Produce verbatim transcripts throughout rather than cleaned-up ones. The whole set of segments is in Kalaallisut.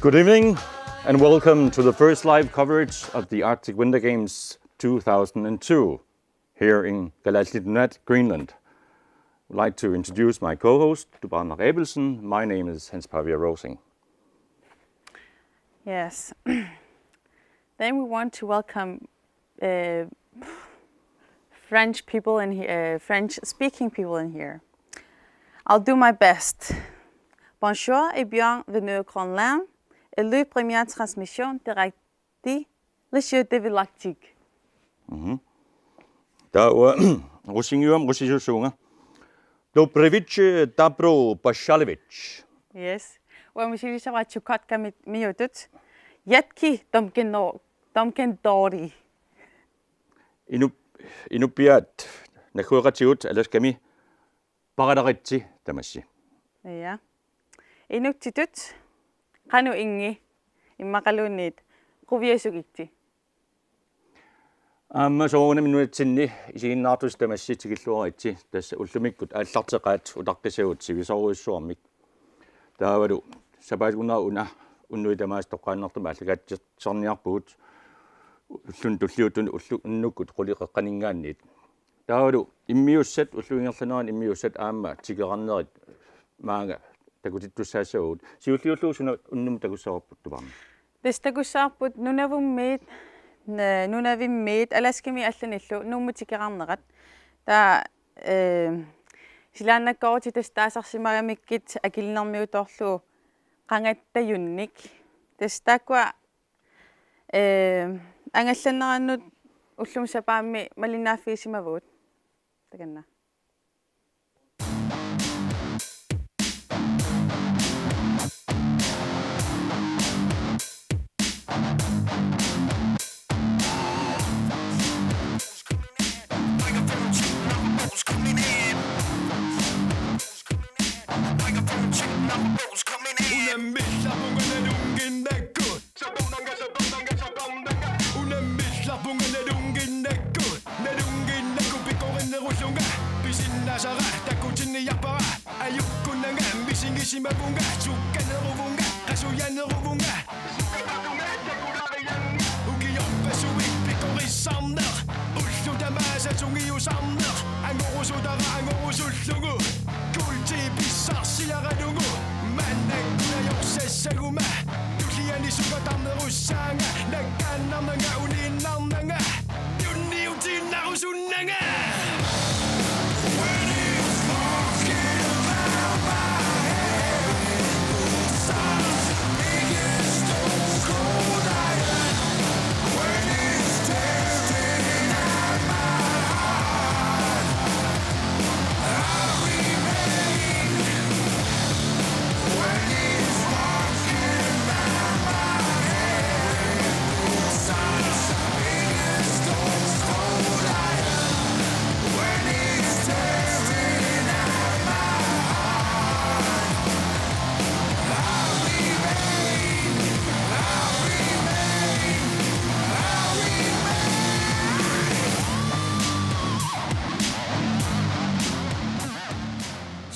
Good evening and welcome to the first live coverage of the Arctic Winter Games two thousand and two here in Kalaallit Nunaat, Greenland. I'd like to introduce my co-host, Tupaannaq Abelsen. My name is Hans Pavia Rosing. Yes. Then we want to welcome uh, French people in here, uh, French speaking people in here. I'll do my best. Bonjour et bienvenue au Groenland et le première transmission directe de Monsieur David Lactic. Taava Rusingiuam Rusisussuunga. Dobrevich Dabro Bashalevich. Yes. Uami silisavaat sukkat kami miutut. Jatki Domkino Domkendori. Inup, inuppiaat naggueqatigut Alaskami paqalaritsi tamassi. Ja. Inuttitut qanoq inngi immaqaluunniit quviasugitsi. Aamma soorunami nunatsinni isiginnaartusi tamassi tikilluaritsi tassa ullumikkut aallarteqaat utaqqisagut sivisoorujussuarmik. Taavalu sapaatip-akunnera una unnuit tamaasa toqqaannartumik aallakaatitsisarniarpugut ulluni tulliuttuni ullu-, unnukkut qulit qeqqaninngaanniit. Taavalu immiussat ullup ingerlanerani immiussat aamma tikerarnerit maanga takutittussaassavagut. Siulliullugu suna unnummut takussavarput Tupaannaq? Tassa takussavarput Nunavummiit, n-, Nunavimmiit Alaskamiit allanillu Nuummut tikerarnerat. Taava eh, silaannakkoorutit tassa taasarsimagamikkit Akilernermiutoorlugu qangattajunnik. Tassa taakkua eh, angallannerannut ullumi sapaammi malinnaaffigisimavagut. Takanna. Unammillarpunga nalunnginnakku, nalunnginnakku pikorinnerullunga, pisinnaasara takutinniarpara, ajukunnanga misigisimavunga, sukkaneruvunga, qasujaneruvunga, ukiorpassuit pikorissarneq, ullut tamaasa sungiusarneq, angorusutara angorusullugu, kuultii pissarsiaralugu, maannakkut ajorsassaguma, tulliani sukkatarnerussaanga, nakkaannarnanga uniinnarnanga, tunniutiinnarusunnanga.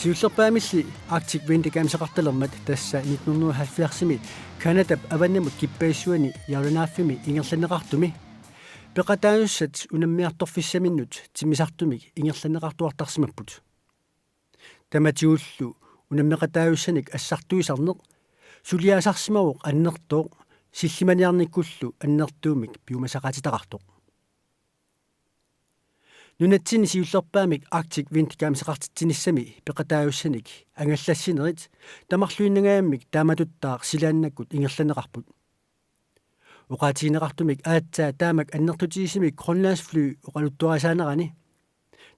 Siullerpaamilli Arctic Winter Gameseqartalermat, tassa nitten hundrede og halvfjerdsimi Canadap avannamut kippassuani Yawanaafimi ingerlanneqartumi, peqataasussat unammiartorfissaminnut timmisartumik ingerlanneqartuartarsimapput. Tamatigullu unammeqataajussanik assartuisarneq, suliaasarsimavoq annertooq, sillimaniarnikkullu annertuumik piumasaqaatitaqartoq. Nunatsinni siullerpaamik Arctic Winter Gameseqartitsinissami peqataajussanik angallassinerit tamarluinnangajammik taamatuttaaq silaannakkut ingerlanneqarput. Oqaatigineqartumik aatsaat taamak annertutigisumik Grønlandsfly oqaluttuarisaanerani,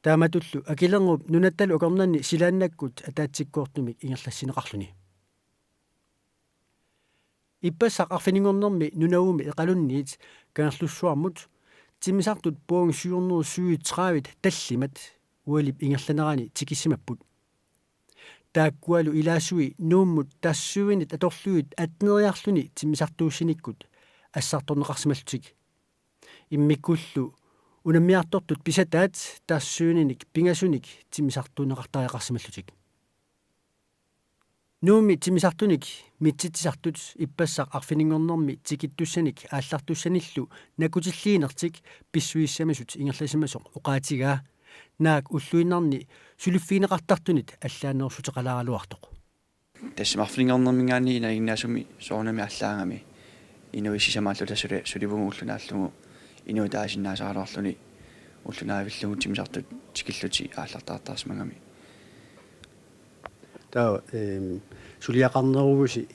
taamatullu akilernerup nunattalu akornanni silaannakkut ataatsikkoortumik ingerlassineqarluni. Ippassaq arfininngornermi Nunavummi Iqalunniit Kangerlussuarmut timmisartut punkt syv hundrede syvogtredive tallimat ualip ingerlanerani tikissimapput. Taakkualu ilaasui Nuummut tassuinit atorlugit atneriarluni timmisartuussinikkut assartorneqarsimallutik. Immikkullu unammiartortut pisataat tassuininik pingasunik timmisartuunneqartariaqarsimallutik. Nuummi timmisartunik mitsitsisartut ippassaq arfininngornermi tikittussanik aallartussanillu nakkutilliinertik pissusissamisut ingerlasimasoq oqaatigaa naak ulluinnarni suliffigineqartartunit allaanerussuteqalaaraluartoq. Tassa arfininngornermiingaanniit nalinginnaasumik soorunami allaagami inuit sisamaalluta suli-, sulivugut ulloq naallugu inuit taasinnaasaraluarluni ulloq naavillugu timmisartut tikillutik aallartartarsimagami. Taava, ehm, suliaqarneruvusi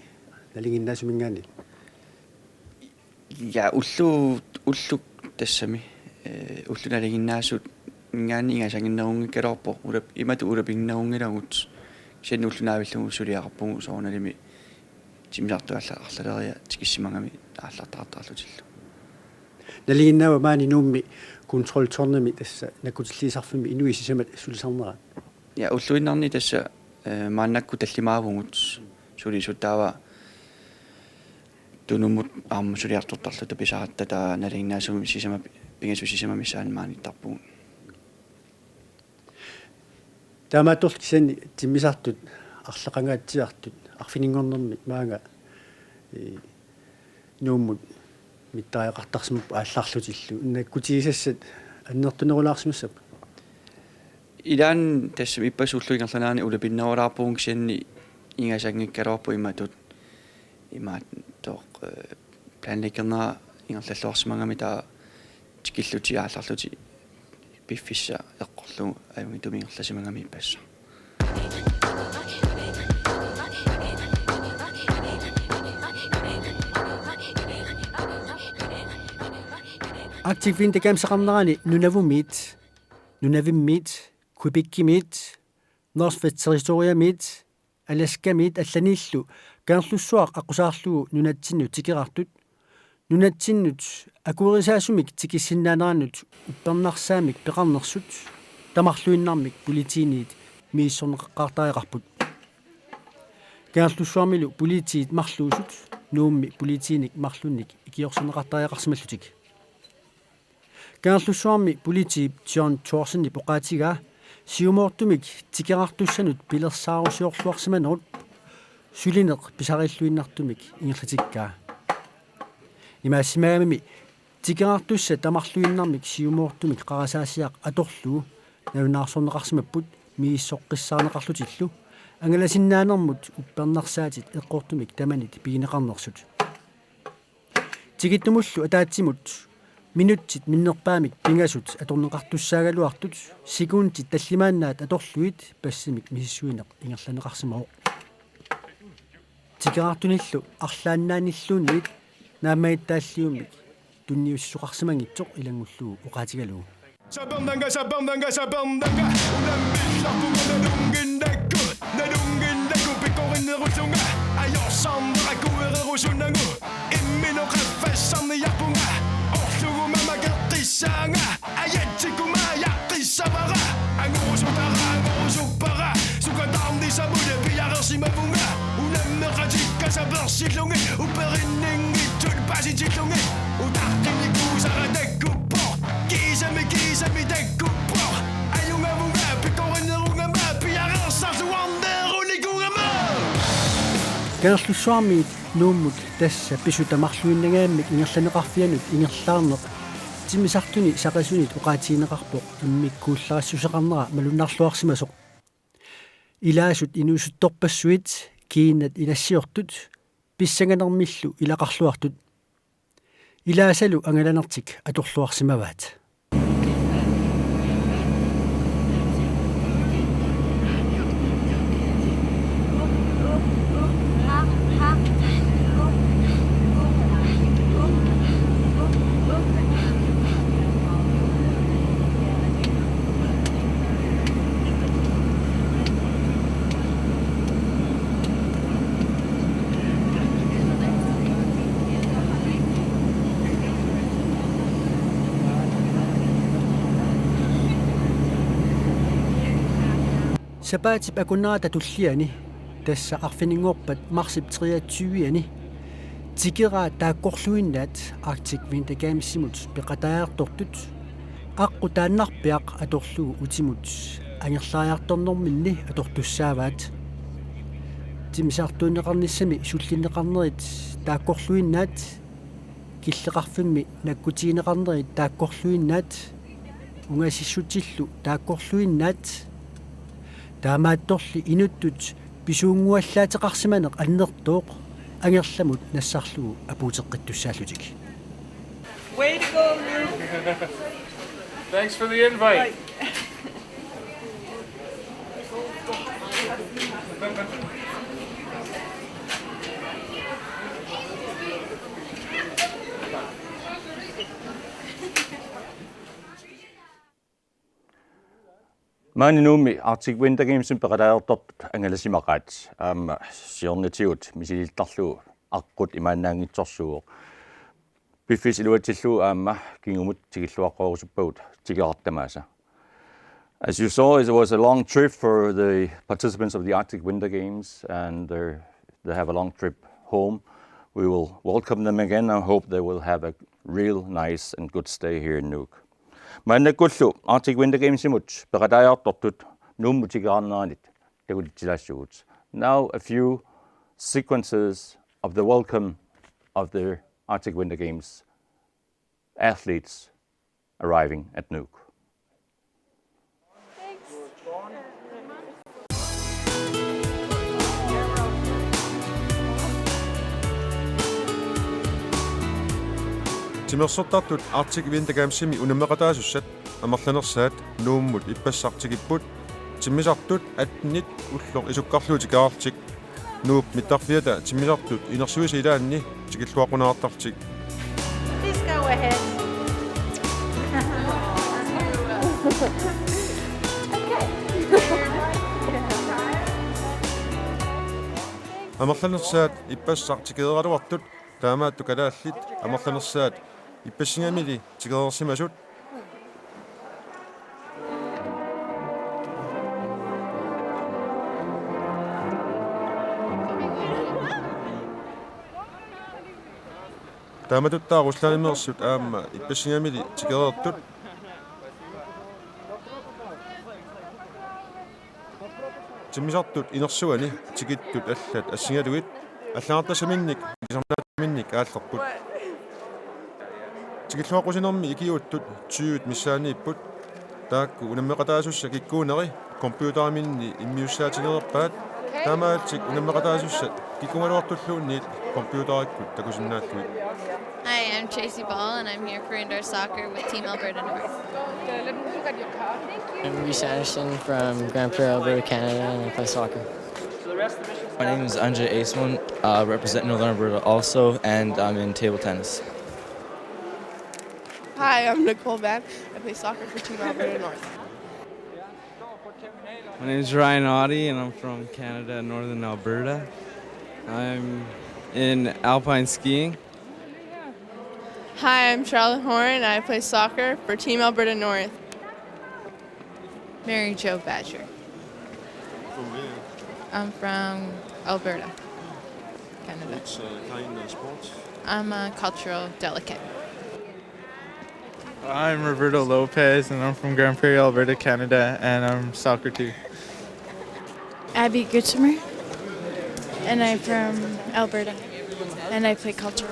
nalinginnaasumiingaanniit? Ja, ullu-, ullukkut tassami, eh, ullut nalinginnaasut ingaanni ingasannginnerunngikkaluarpoq, ulap-, imatut ulapinnginnerunngilaagut, kisianni ulloq naavillugu suliaqarpugut soorunalimi timmisartut alla-, arlaleriarlutik tikissimagami aallartartarlutillu. Nalinginnaava maani Nuummi kontroltårnimi tassa nakkutilliisarfimmi inuit sisamat sulisarnerat? Ja, ulluinnarni tassa, eh, maannakkut tallimaavugut sulisut taava Tunummut aamma suliartortarluta pisaratta taava nalinginnaasumik sisamat pi-, pingasut sisamat missaanni maaniittarpugut. Taamaattorli kisianni timmisartut arlaqangaatsiartut arfininngornermi maanga, eh, Nuummut mittariaqartarsimapput aallarlutillu. Nakkutigisassat annertunerulaarsimassapput? Ilaanni tassa ippassaq ullup ingerlanerani ulapinnerulaarpugut kisianni ingasanngikkaluarpoq imatut. Imaattoq, eh, planlæggernera ingerlalluarsimagami taava tikillutik aallarlutik piffissaq eqqorlugu ajunngitsumik ingerlasimagami ippassaq. Arctic Winter Games-eqarnerani Nunavumiit, Nunavimmiit, Quebecimiit, Northwest Territoriamiit, Alaskamiit allaniillu Kangerlussuaq aqqusaarlugu nunatsinnut tikeraartut, nunatsinnut akuerisaasumik tikissinnaanerannut uppernarsaammik peqarnersut tamarluinnarmik politiiniit misissorneqaqqaartariaqarput. Kangerlussuarmilu politiit marluusut Nuummi politiinik marlunnik ikiorserneqartariaqarsimallutik. Kangerlussuarmi politiip John Thorsenip oqaatigaa siumoortumik tikeraartussanut pilersaarusiorluarsimanerup sulineq pisariilluinnartumik ingerlatikkaa. Imaassimagami tikeraartussat tamarluinnarmik siumoortumik qarasaasiaq atorlugu nalunaarsorneqarsimapput misissoqqissaarneqarlutillu angalasinnaanermut uppernarsaatit eqqortumik tamanit pigineqarnersut. Tikittumullu ataatsimut minutsit minnerpaamik pingasut atorneqartussaagaluartut sekundit tallimaannaat atorlugit passimik misissuineq ingerlanneqarsimavoq. Tikeraartunillu arlaannaanilluunniit naammagittaalliummik tunniussisoqarsimanngitsoq ilanngullugu oqaatigalugu. Sapernanga, sapernanga, sapernanga. Unammillarpunga nalunnginnakku, nalunnginnakku pikorinnerusunga. Ajorsarnera kuererusunnagu. Imminut qaffassarniarpunga. Orluguma makeqqissaanga. Ajatsikkuma ajaqqissavara. Angorusutara, angorusuppara. Sukataarnissamut piareersimavunga. Unammeqatikka sapersillugit. Uperinninngitsut paasitillugit. Utaqqinikuusara takkuppoq. Kiisami, kiisami takkuppoq. Ajugavunga pikorinnerugama piareersarluarneerunikuugama. Kangerlussuarmiit Nuummut tassa pisut tamarluinnagaannik ingerlanneqarfianut ingerlaarneq timmisartuni saqisunit oqaatigineqarpoq immikkuullarissuseqarnera malunnarluarsimasoq. Ilaasut inuusuttorpassuit, kiinat inassiortut pissanganermillu ilaqarluartut. Ilaasalu angalanertik atorluarsimavaat. Sapaatip akunnerata tulliani, tassa arfininngorpat marsip treogtyve-ani, tikeraa taakkorluinnaat Arctic Winter Gamesimut peqataajartortut aqqut taannarpiaq atorlugu utimut angerlariartornerminni atortussaavaat. Timmisartuunneqarnissami sullinneqarnerit taakkorluinnaat, killeqarfimmi nakkutigineqarnerit taakkorluinnaat, ungasissutsillu taakkorluinnaat, taamaattorli inuttut pisuunnguallaateqarsimaneq annertooq angerlamut nassarlugu apuuteqqittussaallutik. Way to go, Luke. Thanks for the invite. Maani Nuummi Arctic Winter Gamesimi peqataajartortut angalasimaqaat. Aamma siornatigut misilittarlugu aqqut imaannaanngitsorsuuvoq. Piffissap iluatsillugu aamma kingumut tikilluaqqorusuppagut tikeqartamaasa. As you saw, it was a long trip for the participants of the Arctic Winter Games, and they're, they have a long trip home. We will welcome them again and hope they will have a real nice and good stay here in Nuuk. Maannakkullu Arctic Winter Gamesimut peqataajartortut Nuummut tikeqarneranit takutitsilaassuugut. Now a few sequences of the welcome of the Arctic Winter Games athletes arriving at Nuuk. Timersortartut Arctic Winter Gamesimi unammeqataasussat amerlanersaat Nuummut ippassaq tikipput, timmisartut attenit ulloq isukkarlugu tikeqarlutik. Nuup mittarfiata timmisartut inersuisa ilaanni tikilluaqquneqartarlutik. Please go ahead. Amerlanersaat ippassaq tikereeraluartut, taamaattoq kalaallit amerlanersaat ippassingamili tikereersimasut. Taamatuttaaq Ruslandimeersut aamma ippassingamili tikereertut. Timmisartut inersuani tikittut allat assigalugit allagartassaminnik, ikisamnaassaminnik aallerput. Tikilluaqqusinermi ikiuuttut tyvet missaanniipput. Taakku unammeqataasussat kikkuuneri computeriminni immiussaatigereerpaat. Taamaalillutik unammeqataasussat kikkuugaluartulluunniit computerikkut takusinnaallugit. Hi, I'm Tracy Ball, and I'm here for indoor soccer with Team Alberta North. I'm Reese Anderson from Grand Prairie, Alberta, Canada, and I play soccer. My name is Andre Aismon, uh, represent Northern Alberta also, and I'm in table tennis. Hi, I'm Nicole Van. I play soccer for Team Alberta North. My name is Ryan Audie, and I'm from Canada, Northern Alberta. I'm in alpine skiing. Hi, I'm Charlotte Horn. I play soccer for Team Alberta North. Mary Jo Badger. From where? I'm from Alberta, Canada. What's uh, kind of sports? I'm a cultural delegate. I'm Roberto Lopez, and I'm from Grand Prairie, Alberta, Canada, and I'm soccer too. Abby Guttimer, and I'm from Alberta, and I play culture.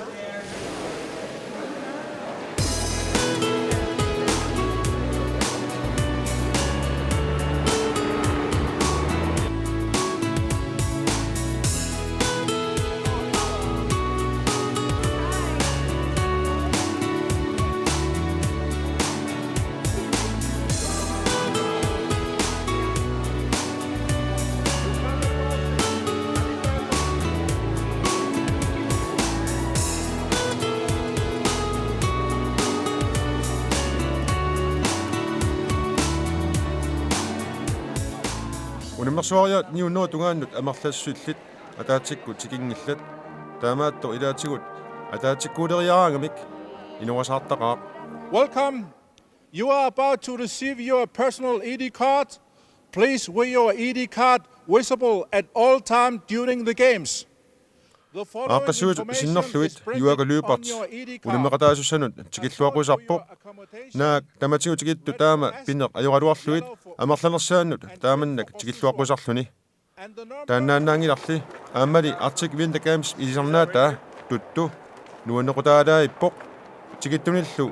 Unammersuariaat ni hundrede tungaannut amerlassusillit ataatsikkut tikinngillat. Taamaattoq ilaatigut ataatsikkuuleriaraangamik inorasaartaqaaq. Welcome. You are about to receive your personal I D card. Please wear your I D card visible at all time during the games. Aaqqissuisut sinnerlugit Juaaka Lyberth unammeqataasussanut tikilluaqqusarpoq. Naak tamatigut tikittut taama pineq ajoraluarlugit amerlanersaannut taamannak tikilluaqqusarluni. Taannaannaanngilarli aammali Arctic Winter Games ilisarnaataa tuttu nuannequtaalaarpoq tikittunillu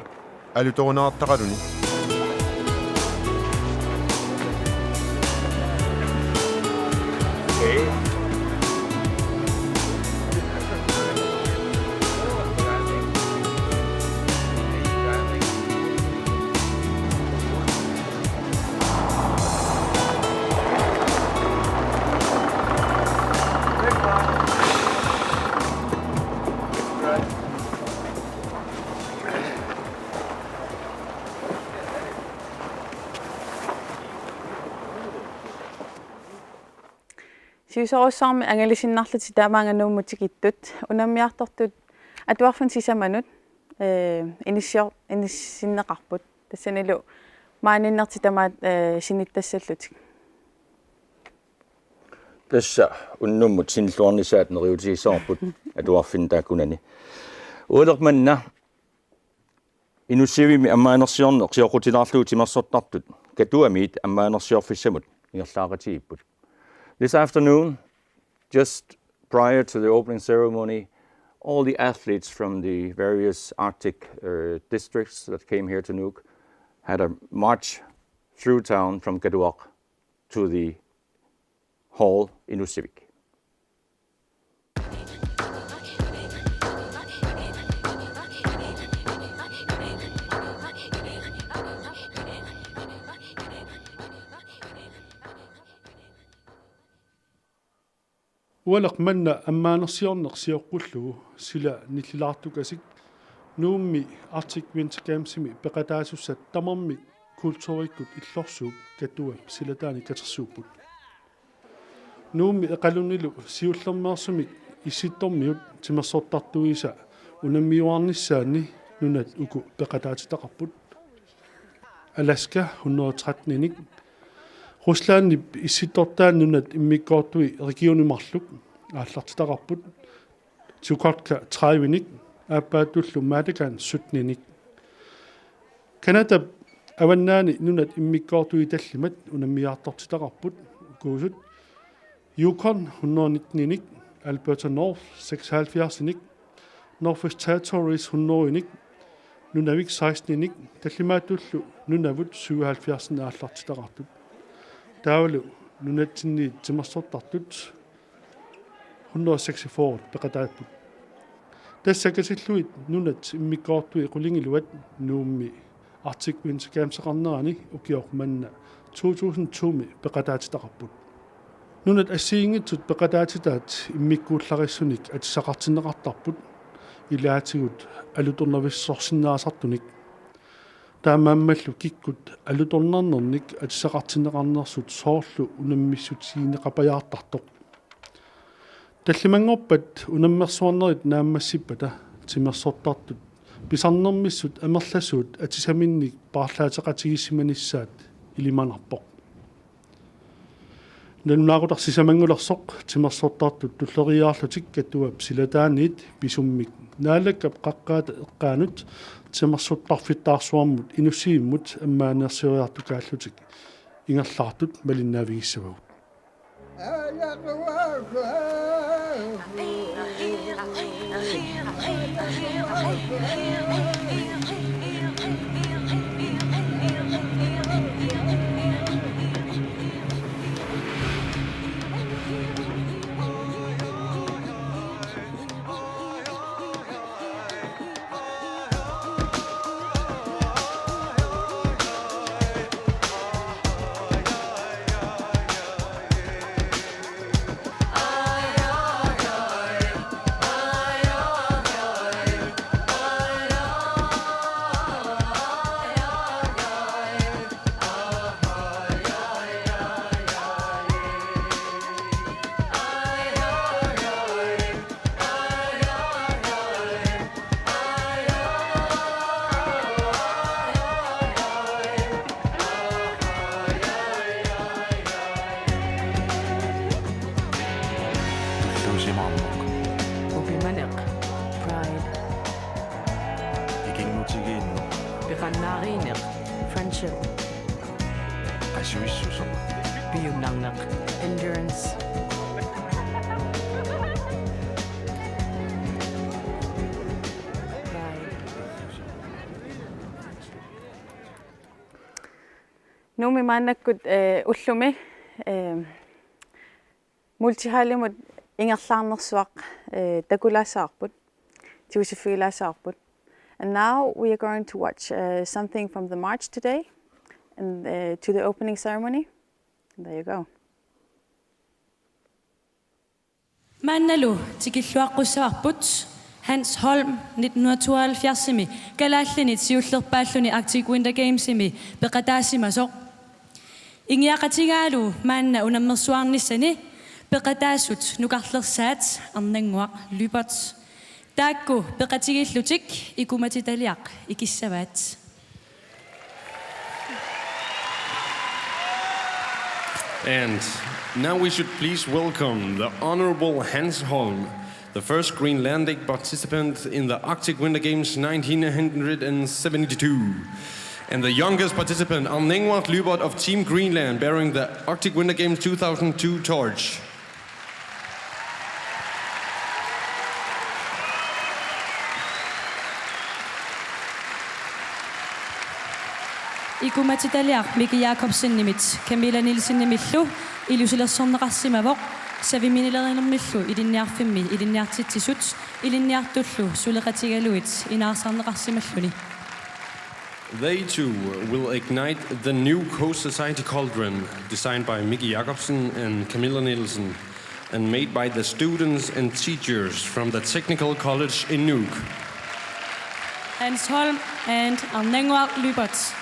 alutorineqartaqaluni. Siusorsuarmi angalasinnarlutik tamaanga Nuummut tikittut unammiartortut atuarfinnut sisamanut, ee, inissio-, inissinneqarput. Tassanilu maaniinnertik tamaat, ee, sinittassallutik. Tassa unnummut sinilluarnissaat neriuutigissavarput atuarfinni taakkunani. Ualeq manna Inussivimmi ammaanersiorneq sioqqutilaarlugu timersortartut Katuamiit ammaanersiorfissamut ingerlaaqatigiipput. This afternoon, just prior to the opening ceremony, all the athletes from the various Arctic, uh, districts that came here to Nuuk had a march through town from Katuaq to the hall in Nuussivik. Ualeq manna ammaanersiorneq sioqqullugu sila nillilaartukasik Nuummi Arctic Winter Gamesimi peqataasussat tamarmik kulturikkut illorsuup Katuap silataani katersuupput. Nuummi Eqalunnilu siullermeersumik Issittormiut timersortartuisa unammiuarnissaanni nunat uku peqataatitaqarput. Alaska hundrede tretten-inik, Ruslandip Issittortaani nunat immikkoortui regionit marluk aallartitaqarput. Chukotka tredive-nik, aappaattullu Madagan sytten-inik. Canadap avannaani nunat immikkoortui tallimat unammiartortitaqarput ukuusut: Yukon hundrede nitten-inik, Alberta North seksoghalvfjerds-inik, Northwest Territories hundrede-inik, Nunavik seksten-inik, tallimaattullu Nunavut syvoghalvfjerds-inik aallartitaqartut. Taavalu nunatsinniit timersortartut hundrede seksogfyrre peqataapput. Tassa katillugit nunat immikkoortui qulingiluat Nuummi Arctic Winter Games-eqarnerani ukioq manna to tusind to-mi peqataatitaqarput. Nunat assigiinngitsut peqataatitaat immikkuullarissunik atissaqartinneqartarput, ilaatigut alutornavissorsinnaasartunik. Taamaammallu kikkut alutornarnernik atissaqartinneqarnersut soorlu unammissutigineqapajaartartoq. Tallimanngorpat unammersuarnerit naammassippata timersortartut pisarnermissut amerlasuut atisaminnik paarlaateqatigiissimanissaat ilimanarpoq. Nalunaaqutaq sisamanngulersoq timersortartut tulleriiaarlutik Katuap silataaniit pisummik Naalakkap qaqqaata eqqaanut timersortarfittaarsuarmut Inussivimmut ammaanersioriartukaallutik ingerlaartut malinnaavigissavagut. Upimaneq. Pride. Ikinnutigiinneq. Peqannaariinneq. Friendship. Qasuissuseq. Piujunnarneq. Endurance. Pride. Nuummi maannakkut, eh, ullumi, eh, multihallimut ingerlaarnersuaq, eh, takulaassavarput, tigusiffigilaassavarput. And now we are going to watch, eh, something from the march today and, eh, to the opening ceremony. There you go. Maannalu tikilluaqqussavarput Hans Holm nitten hundrede tooghalvfjerdsimi kalaallini siullerpaalluni Arctic Winter Gamesimi peqataasimasoq. Ingiaqatigaalu maanna unammersuarnissani peqataasut nukarlersaat Arnannguaq Lyberth. Taakku peqatigiillutik ikumatitaliaq ikissavaat. And now we should please welcome the Honorable Hans Holm, the first Greenlandic participant in the Arctic Winter Games nineteen hundred seventy-two, and the youngest participant, Arnannguaq Lyberth of Team Greenland, bearing the Arctic Winter Games two thousand two torch. Ikumatitaliaq Miki Jakobsenimit Camilla Nielsenimillu ilusilersorneqarsimavoq, savimiilerinermillu ilinniarfimmi ilinniartitsisut ilinniartullu suleqatigalugit inaarsarneqarsimalluni. They too will ignite the new Coast Society cauldron, designed by Miki Jakobsen and Camilla Nielsen, and made by the students and teachers from the Technical College in Nuuk. Hans Holm and Arnannguaq Lyberth.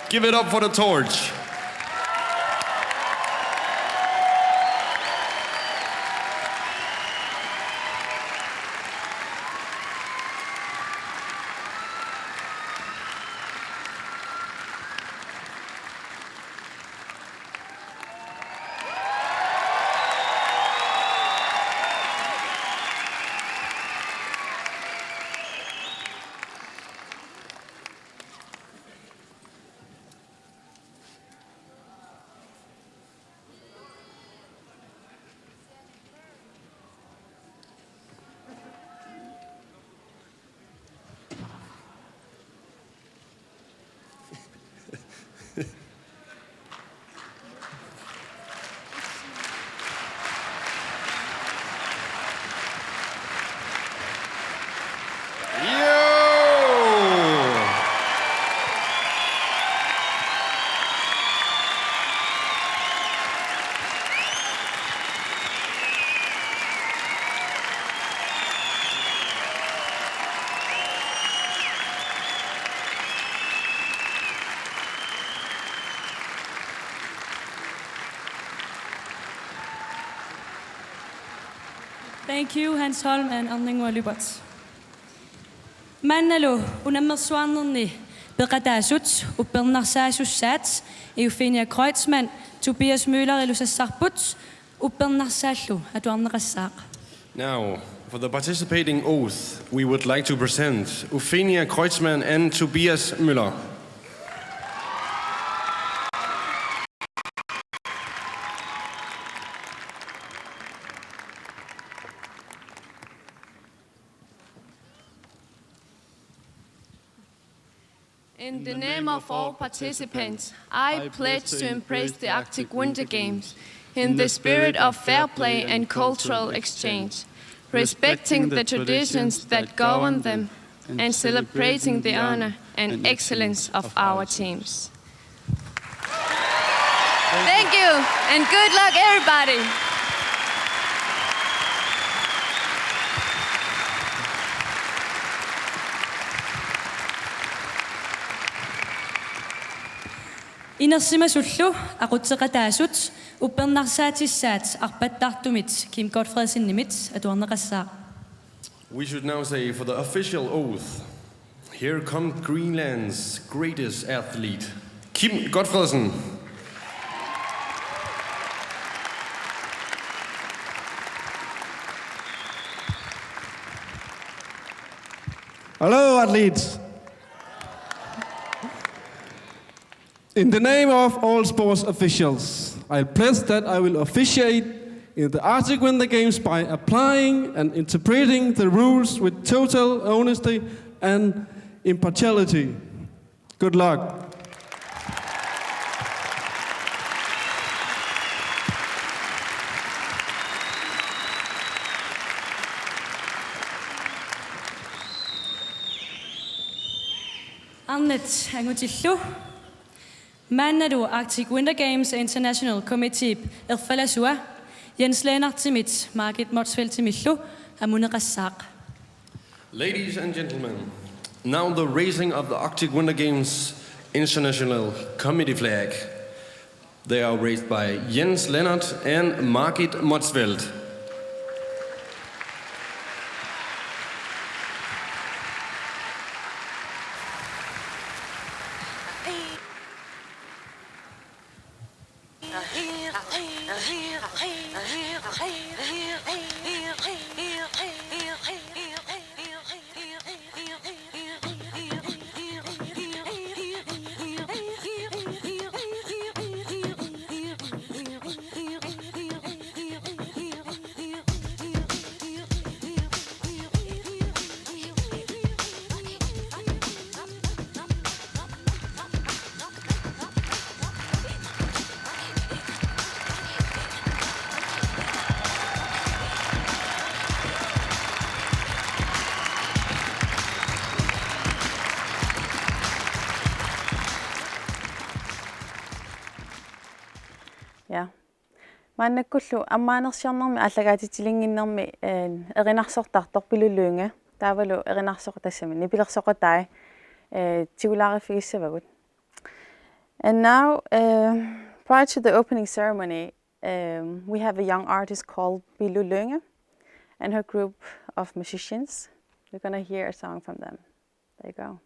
Give it up for the torch. Thank you, Hans Holm and Arnannguaq Lyberth. Maannalu unammersuarnerni peqataasut uppernarsaasussaat Euphenia Kreutzmann, Tobias Møllerilu sassarput, uppernarsaallu atuarneqassaaq. Now, for the participating oath, we would like to present Euphenia Kreutzmann and Tobias Müller. In the name of all participants, I pledge to embrace the Arctic Winter Games in the spirit of fair play and cultural exchange, respecting the traditions that govern them and celebrating the honor and excellence of our teams. Thank you and good luck, everybody. Inersimasullu aqutseqataasut uppernarsaatissaat arpattartumit Kim Gottfredsenimit atuarneqassaaq. We should now say for the official oath, here comes Greenland's greatest athlete, Kim Godtfredsen. Hello, athletes. In the name of all sports officials, I pledge that I will officiate in the Arctic Winter Games by applying and interpreting the rules with total honesty and impartiality. Good luck. Arnat angutillu. Maannalu Arctic Winter Games International Committeep erfalasua Jens Lennertimit Margit Motzfeldtimillu amuneqassaaq. Ladies and gentlemen, now the raising of the Arctic Winter Games International Committee flag. They are raised by Jens Lennert and Margit Motzfeldt. Ja. Maannakkullu ammaanersiornermi aallakaatitsilinnginnermi, eh, erinarsortartoq Pilu Lynge. Taavalu erinarsoq tassami nipilersoqatai, eh, tigulaariffigissavagut. And now, eh, prior to the opening ceremony, um, we have a young artist called Pilu Lynge and her group of musicians. We're gonna hear a song from them. There you go.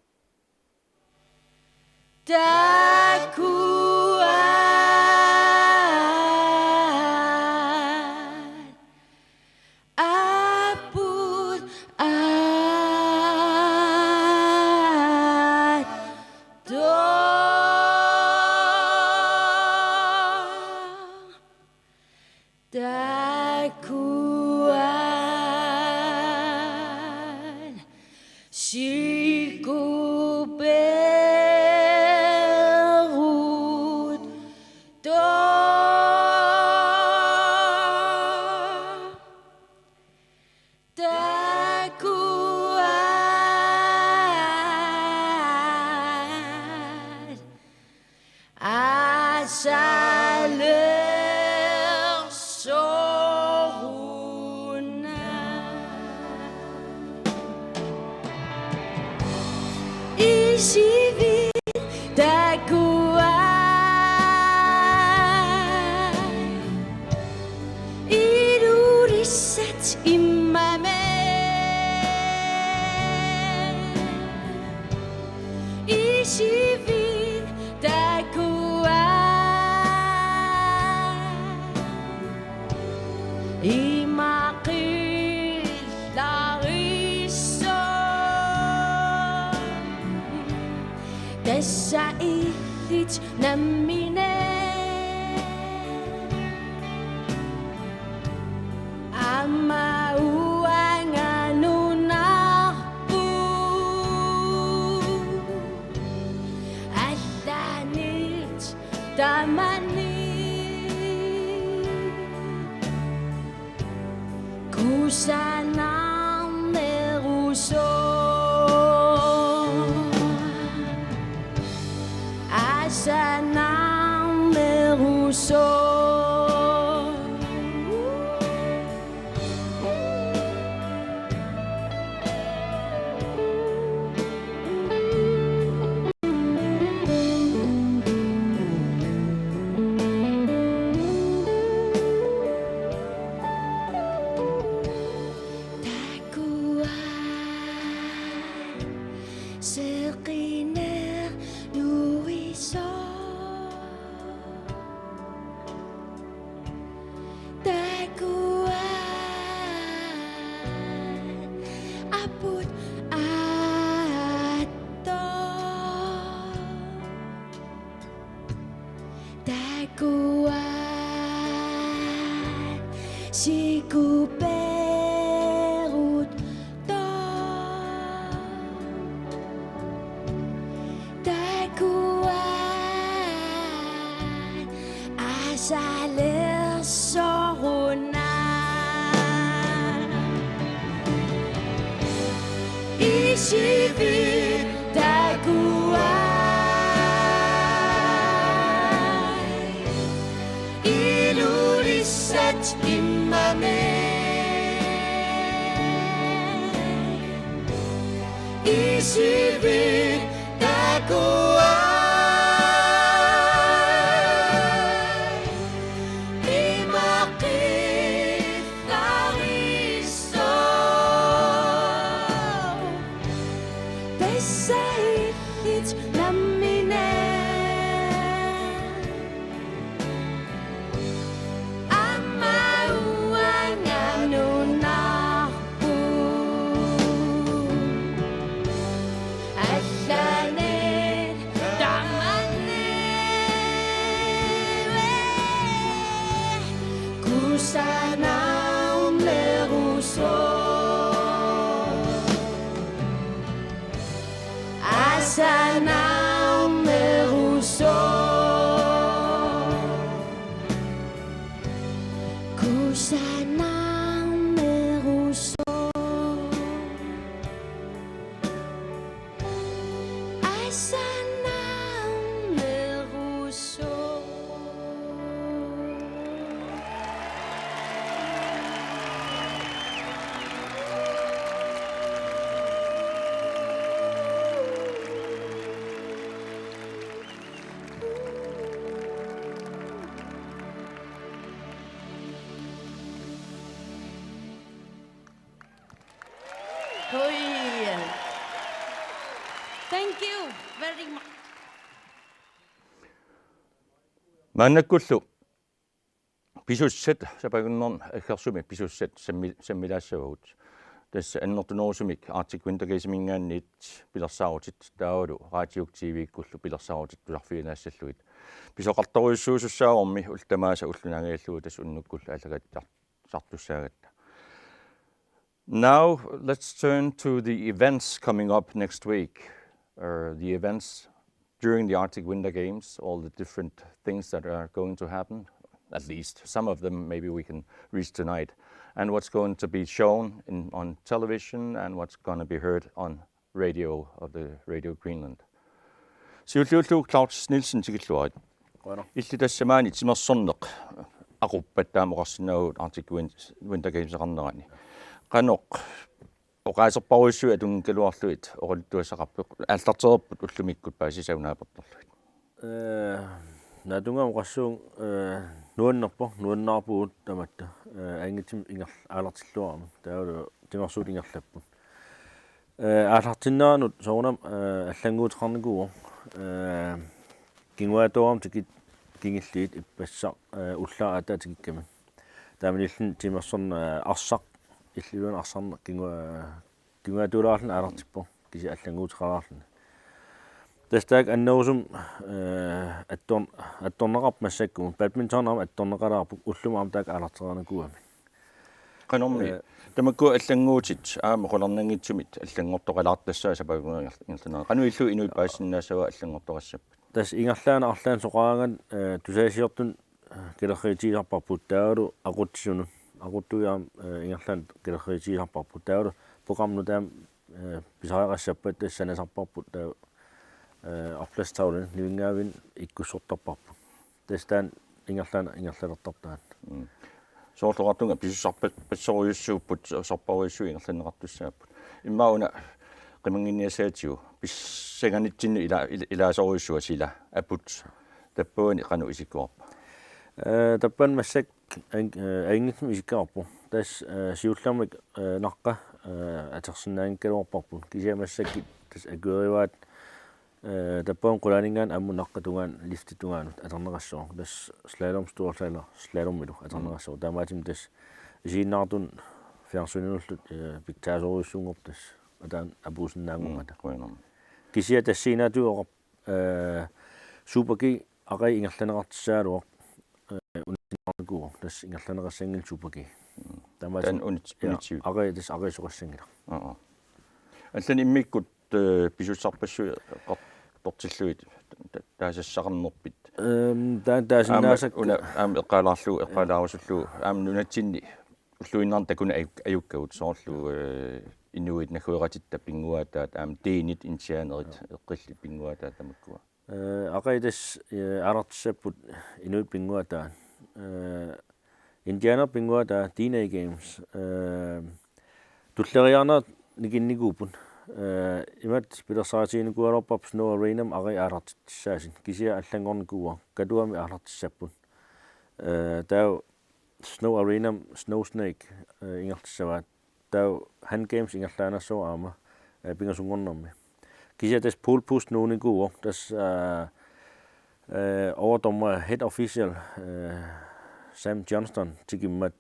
Seqineq nuisoq. Takuat aput atto. Takuat sikuperut to. Takuat asalersoruna. Isivit takuat ilulissat immami. Isivit takuat imaqqissarissoq. Tassa illit nammineq. Aamma uanga nunarput allanik tamanna kusanarnerusoq. Asanarnerusoq. Kusanarnerusoq. Asanarnerusoq. Hui. Thank you very much. Maannakkullu pisussat, sapaatip akunnerani aggersumi pisussat sammi-, sammilaassavagut. Tassa annertunerusumik Arctic Winter Gamesimingaanniit pilersaarutit taavalu Radiup T V-kkullu pilersaarutit tusarfiginaassallugit. Pisoqartorujussuusussaavormi ullut tamaasa ulloq nangajallugu tassa unnukkut aallakaatitaartussaagatta. Now let's turn to the events coming up next week. Uh, the events during the Arctic Winter Games, all the different things that are going to happen, at least some of them maybe we can reach tonight, and what's going to be shown in, on television and what's gonna be heard on radio of the Radio Greenland. Siulliullugu Claus Nielsen tikilluarit. Qujanaq. Illit tassa maani timersorneq aquppat taama oqarsinnaavagut Arctic Win-, Winter Gameseqarnerani. Qanoq oqaaserparujussuit atunngikkaluarlugit oqaluttuassaqarpit, aallartereerput ullumikkut paasisavut naapertorlugit? Ee, naatsunnguamik oqassuunga, ee, nuannerpoq, nuannaarpugut tamatta. Ee, angutimik ingerl-, aalartilluarami. Taavalu timersuut ingerlapput. Ee, aallartinneranut soorunami, ee, allannguuteqarnikuuvoq, ee, kinguaattoorama tikit kingulliit ippassaq, ee, ullaaq aatsaat tikikkami. Taamaalilluni timersorneq, ee, arsaq, illuliorneq arsarneq kingua-, kinguaattuulaarluni aalartippoq, kisianni allannguuteqalaarluni. Tassa taakku annerusumik, ee, attor-, attorneqarput massakkut, badminton aamma attorneqalaarpoq, ullumi aamma taakku aalartereernikuugamik. Qanormi, ee, tamakku allannguutit aamma qularnanngitsumik allanngortoqalaartassavat sapaatip akunnerani ingerl-, ingerlanerani. Qanoq ilillugu inuit paasisinnaassavaat allanngortoqassappat? Tassa ingerlaannaq arlaannik soqaraangat, ee, tusagassiortunut, ee, kalerriitigisarparput taavalu aqutsisunut. Aquttugut aamma, ee, ingerlaannaq kalerriitigisarparput taavalu programmit aamma, ee, pisariaqassappat tassa sanasarparput taava, ee, opslagstavlini nivinngaavinni ikkussortarparput. Tassa taanna ingerlaannaq ingerlalertarpoq taanna. Mm. Soorlu oqartunga pisussarpassorujussuupput, sorparujussuit ingerlanneqartussaapput. Immaqa una qimannginiassaatigut pissanganitsinni ila-, ila-, ilaasorujussuaq sila aput. Tappavani qanoq isikkoqarpa? Ee, tappavani massakkut an-, ee, angutimik isikkoqarpoq. Tassa, ee, siullermik, ee, naqqa, ee, atorsinnaanngikkaluarparput. Kisianni massakkut Tassa akuerivaat, eh, tappavani qulaaninngaanniit aamma naqqap tungaanut, liftip tungaanut atorneqassaaq. Tassa slalom, storslalom, slalomilu atorneqassaaq. Taamaattumik tassa isiginnaartunut fjernsyninullu, eh, pitsaasorujussuunngorpoq tassa ataani apuussinnaanngormata. Mm, qujanarmi. Kisianni tassa inuusuttut oqarpoq, eh, Super G aqagu ingerlanneqartussaagaluaq, eh, unitsiinnarnikuuvoq, tassa ingerlanneqassanngilaq Super G. Mm. Taamaattumik, taanna unit-, ja, unitsiut. Aqagu tassa aqagu soqassanngilaq. Aa. Allanik immikkut, eh, pisussarpassuit eqqartortillugit ta-, taasassaqarnerpit? Ehm, taanna taasinnaasakka. Aamma una, aamma eqqaalaarlugu, eqqaalaarusullugu, aamma nunatsinni ulluinnarni takuneq ajuk-, ajukkagut soorlu, eh, inuit naggueqatitta pinnguaataat, aamma dænit, indianerit, ja, eqqillit pinnguaataat tamakkua. Eh, aqagu tassa, eh, aalartissapput inuit pinnguaataat. Eh, indianerit pinnguaataat, Dene Games. Eh, tulleriiaarnerit nikinnikuupput. Eh, imatut pilersaarutiginiaraluarparput Snow Arenami aqagu aalartitsissaasut. Kisianni allanngornikuuara. Katuami aalartissapput. Eh, taava Snow Arenami Snow Snake, eh, ingerlassavaat. Taava Hand Games ingerlaannassaaq aamma, eh, pingasunngornermi. Kisianni tassa pole push nuunikuuvoq, tassa, eh, eh, overdommer, head official, eh, Sam Johnston tikimmat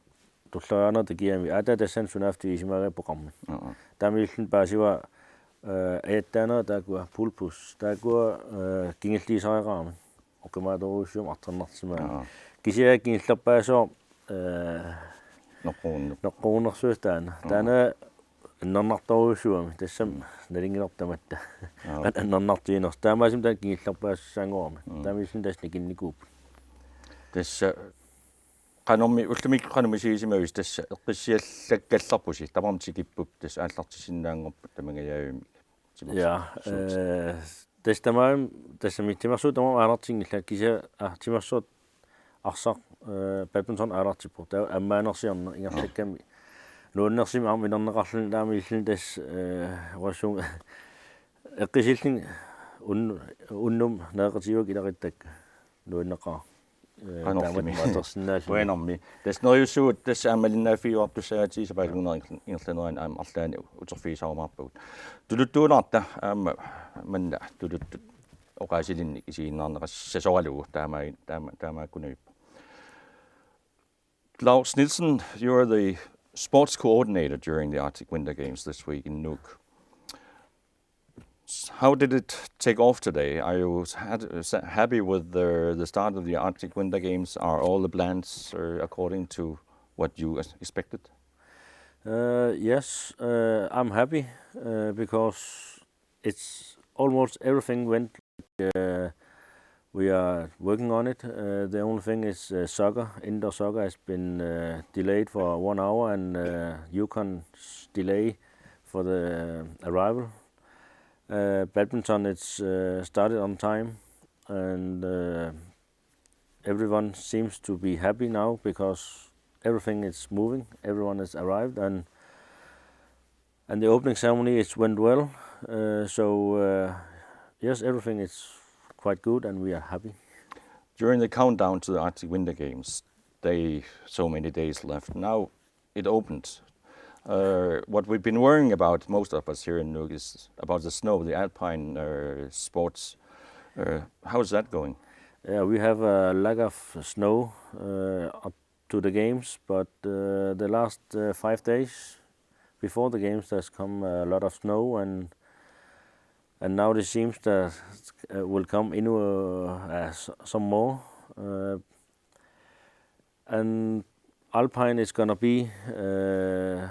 tulleriiaarnerup takiami, aa, taava tassani sunaaffa tigusimagaa programmi. Aa. Taamaalilluni paasivaa, eh, ajattaanera taakkua pole push, taakkua, eh, kingulliusareqaramik. Oqimaatorujussuarmik artornarsimagamik. Aa. Kisianni kingullerpaasoq, eh, noqqorunner-, noqqorunnersuusoq taanna. Aa. Taanna annernartorujussuugami, tassami, mm, nalunngilarput tamatta. Aa. An-, annernartiginersoq. Taamaasilluni taanna kingullerpaasussaanngorami. Mm. Taamaalilluni tassa nikinnikuupput. Tassa qanormi, ullumikkut qanormi isigisimavisi, tassa eqqissiallakkallarpusi, tamarmik tikippugut, tassa aallartissinnaanngorput tamangajaavimmi. Timersuut. Ja, eh, tassa tamarmi, tassami timersuut tamarmik aalartinngillat, kisianni, ah, timersuut arsaq, eh, badminton aalartippoq. Taava ammaanersiorneq ingerlakkami. Nuannersumik aamma inerneqarluni taamaalilluni tassa, eh, oqassuunga eqqissillunga un-, unnuk nereqatigiuk ilaquttaq nuanneqaaq. Eh, qanormi. Taamatut atorsinnaalluni. Qujanarmi. Tassa neriussaagut, tassa aamma malinnaaffigiuartussagaatigut sapaatip akunnerani ingerlanerani aamma arlaannik uterfigisarumaarpagut. Tuluttuunaarta aamma manna tuluttut oqaasilinnik isiginnaarneqassasoralugu taama-, taama-, taamaakkunavippoq. Claus Nielsen, you're the sports coordinator during the Arctic Winter Games this week in Nuuk. How did it take off today? Are you had, sa-, happy with the, the start of the Arctic Winter Games? Are all the plans, uh, according to what you ex-, expected? Uh, yes, uh, I'm happy, uh, because it's almost everything went like, uh, we are working on it. Uh, the only thing is, uh, soccer, indoor soccer has been, uh, delayed for one hour, and, uh, Yukon's delay for the arrival. Uh, badminton, it's, uh, started on time, and, uh, everyone seems to be happy now because everything is moving, everyone has arrived, and, and the opening ceremony, it went well. Uh, so, uh, yes, everything is quite good, and we are happy. During the countdown to the Arctic Winter Games, they, so many days left. Now, it opened. Uh, what we've been worrying about, most of us here in Nuuk, is about the snow, the alpine, uh, sports. Uh, how is that going? Yeah, we have a lack of snow, uh, up to the games, but, uh, the last, uh, five days before the games, there's come a lot of snow, and, and now it seems that, uh, will come in, uh, uh, s-, some more. Uh, And Alpine is gonna be, uh,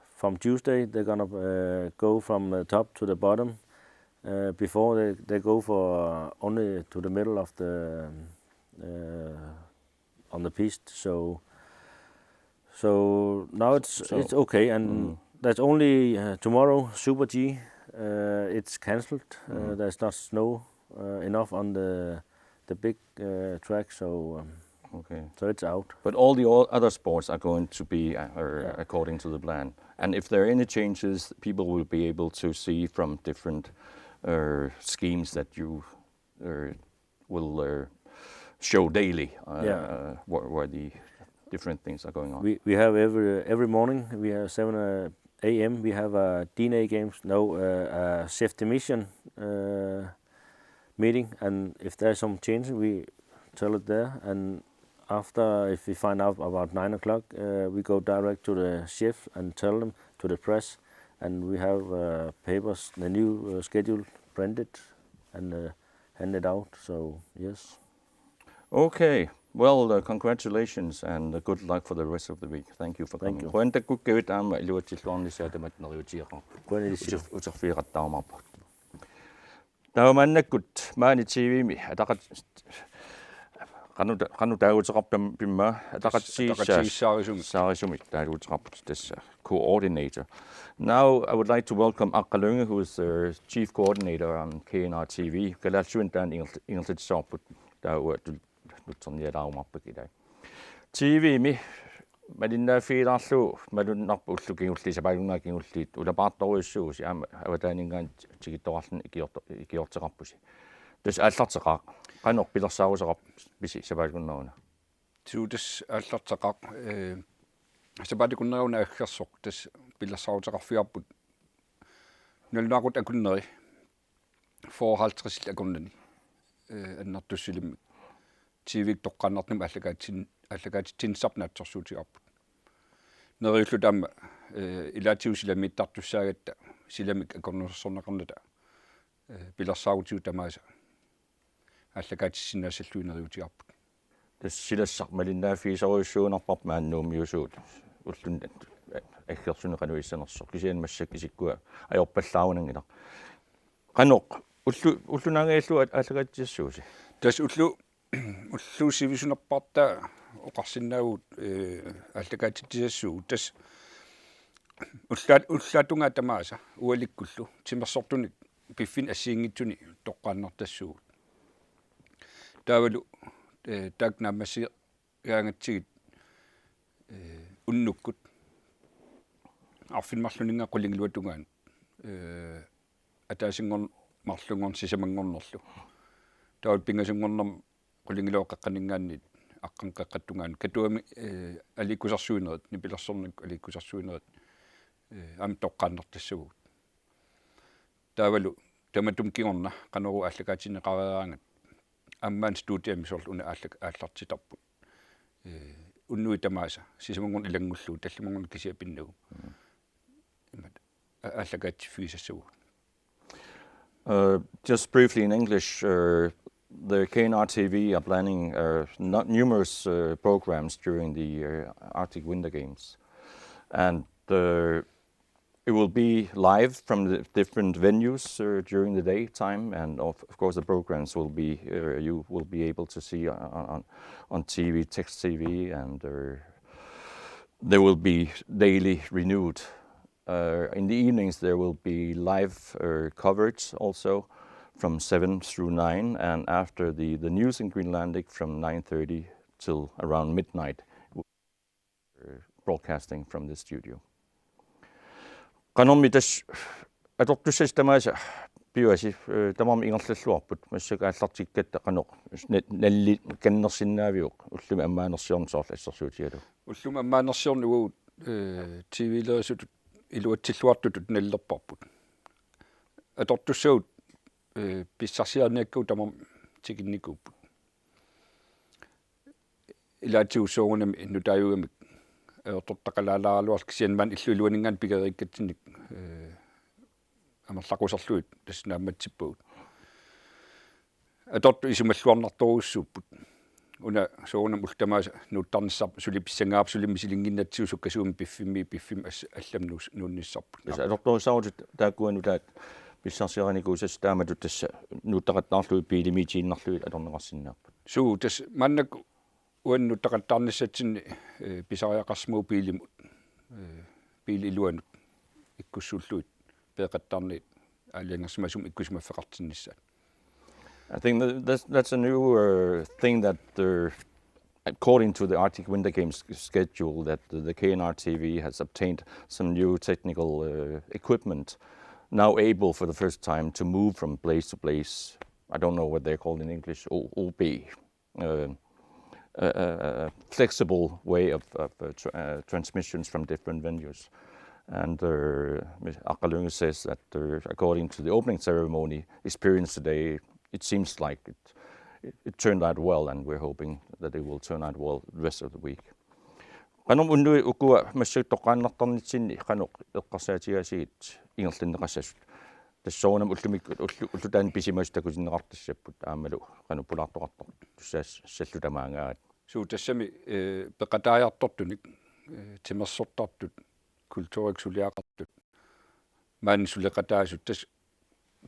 from Tuesday, they're gonna, uh, go from the top to the bottom, uh, before they, they go for, uh, only to the middle of the, uh, on the piste. So, so now it's, so it's okay, and, mm, that's only, uh, tomorrow, Super G, uh, it's canceled. Uh, mm, there's not snow, uh, enough on the, the big, uh, track, so, um, okay, so it's out. But all the o-, other sports are going to be, uh, are, yeah, according to the plan. And if there are any changes, people will be able to see from different, uh, schemes that you, uh, will, uh, show daily, uh, yeah, where, where the different things are going on. We, we have every, every morning, we have seven, uh, a m we have a D N A games, no, uh, a chef de mission uh, meeting, and if there's some change, we tell it there. And after, if we find out about nine o'clock, uh, we go direct to the chef and tell them, to the press, and we have uh, papers, the new uh, schedule printed and uh, handed out. So yes. Okay. Well, uh, congratulations and uh, good luck for the rest of the week. Thank you for coming. Qujanaq takkukkavit aamma iluatsilluarnissaa tamatta neriuutigeqaarput. Qujanaq ilissi. Uter-, uterfigeqattaarumaarparput. Taava maannakkut maani T V-mi ataqat-, qanoq ta-, qanoq taaguuteqarpa-, pimma ataqatigiissaa-, ataqatigiissaarisumik. Saarisumik taaguuteqarput tassa coordinator. Now I would like to welcome Aqqa Lynge, who is the chief coordinator on K N R T V. Kalaallisuinnaq taanna ingerl-, ingerlatissavarput taava tul-, nutsernialaarumaarpakka ilaa. T V-mi malinnaaffigilaarlugu malunnarpoq ullut kingulliit, sapaatip akunnerani kingulliit ulapaartorujussuuvusi aamma avataaninngaanniit tikittoqarluni ikiorto-, ikiorteqarpusi. Tassa aallarteqaaq. Qanoq pilersaaruteqarpisi sapaatip akunnerani una? Suu, tassa aallarteqaaq, eh, sapaatip akunnerani una aggersoq tassa pilersaaruteqarfigaarput. Nalunaaqutap akunneri fyrre halvtreds akurnani, eh, annertussilimmik T V-kkut toqqaannartumik aallakaatin-, aallakaatitsinissarput naatsorsuutigaarput. Neriulluta aamma, eh, ilaatigut silamiittartussaagatta silamik akornusersorneqarnata, eh, pilersaarutigut tamaasa aallakaatissinnaassallugit neriuutigaarput. Tassa silassaq malinnaaffigisorujussuunerparput maani Nuummiusugut ulluni aggersuni qanoq issanersoq. Kisianni massakkut isikkua ajorpallaarunanngilaq. Qanoq ullu-, ulloq naangajallugu aallakaatitsisassuusi? Tassa ulloq, ulloq sivisunerpaartaa oqarsinnaavugut, eh, aallakaatitsisassuugut. Tassa ullaat-, ullaap tungaa tamaasa ualikkullu timersortunik piffinnit assigiinngitsunik toqqaannartassuugut. Taavalu, eh, taakku naammassigaangatsigit, eh, unnukkut arfineq-marlunninngaanniit qulingiluat tungaanut, eh, ataasinngorn-, marlunngorneq sisamanngornerlu. Taavalu pingasunngornermi qulingiluat qeqqaninngaanniit aqqaneq-qeqqata tungaanut. Katuami, eh, aliikkusersuinerit, nipilersornikkut aliikkusersuinerit, eh, aamma toqqaannartassavagut. Taavalu tamatuma kingorna qanoq aallakaatinneqareeraangat aamma studiami soorlu una aallak-, aallartittarput. Eh, unnuit tamaasa sisamanngorneq ilanngullugu tallimanngorneq kisiat pinnagu. Mm. Imaat a-, aallakaatiffigisassavagut. Uh, just briefly in English, uh, the K N R T V are planning uh, nu- numerous uh, programs during the uh, Arctic Winter Games. And uh, it will be live from the different venues uh, during the daytime, and of, of course the programs will be uh, you will be able to see on, on, on T V, Text T V, and uh, they will be daily renewed. Uh, in the evenings there will be live uh, coverage also from seven through nine, and after the, the news in Greenlandic from nine thirty till around midnight. Broadcasting from the studio. Qanormi tassa atortussasi tamaasa piuasi, eh, tamarmik ingerlalluarput massakkut aallartikkatta qanoq na-, nallikannersinnaaviuk ullumi ammaanersiorneq soorlu assersuutigalugu. Ullumi ammaanersiorneq uagut, eh, T V-lerisutut iluatsilluartutut nalilerparput. Atortussagut, eh, pissarsiariniakkagut tamarmik tikinnikuupput. Ilaatigut soorunami nutaajugamik ajortortaqalaalaaraluarluta kisianni maani illup iluaninngaanniit pigereerikkatsinnik, eh, amerlaquserlugit tassa naammatsippagut. Atortut isumalluarnartorujussuupput. Una soorunami ullut tamaasa nuuttarnissarput suli pissangaapput suli misilinnginnatsigu sukkasuumik piffimmi piffimmi as-, allamut nuus-, nuunnissarput. Tassa atortorissaarutit taakkuannut taat pissarsiarinikuusassi taamatut tassa nuuttaqattaarlugit biilimiitiinnarlugit atorneqarsinnaapput. Suu, tassa maannakkut uannut nuuttaqattaarnissatsinni, eh, pisariaqarsimavoq biilimut, eh, biilip iluanut ikkussuullugit peeqattaarnagit aalajangersimasumik ikkussimaffeqartinnissaat. I think that that's, that's a new uh, thing that uh, according to the Arctic Winter Games schedule, that the, the K N R T V has obtained some new technical uh, equipment, now able for the first time to move from place to place. I don't know what they're called in English, O- OB, uh, a, a, a flexible way of, of uh, tra- uh, transmissions from different venues. And uh, Aqqalunnguaq says that uh, according to the opening ceremony experience today, it seems like it, it, it turned out well, and we're hoping that it will turn out well the rest of the week. Qanoq unnuit ukua massakkut toqqaannartarnitsinni qanoq eqqarsaatigaasiit ingerlanneqassasut? Tassa soorunami ullumikkut ullu-, ullutaani pisimasut takutinneqartassapput aammalu qanoq pulaartoqartartut tusaassallu tamaangaat. Suu tassami, eh, peqataajartortunik, eh, timersortartut, kulturik suliaqartut, maani suleqataasut tassa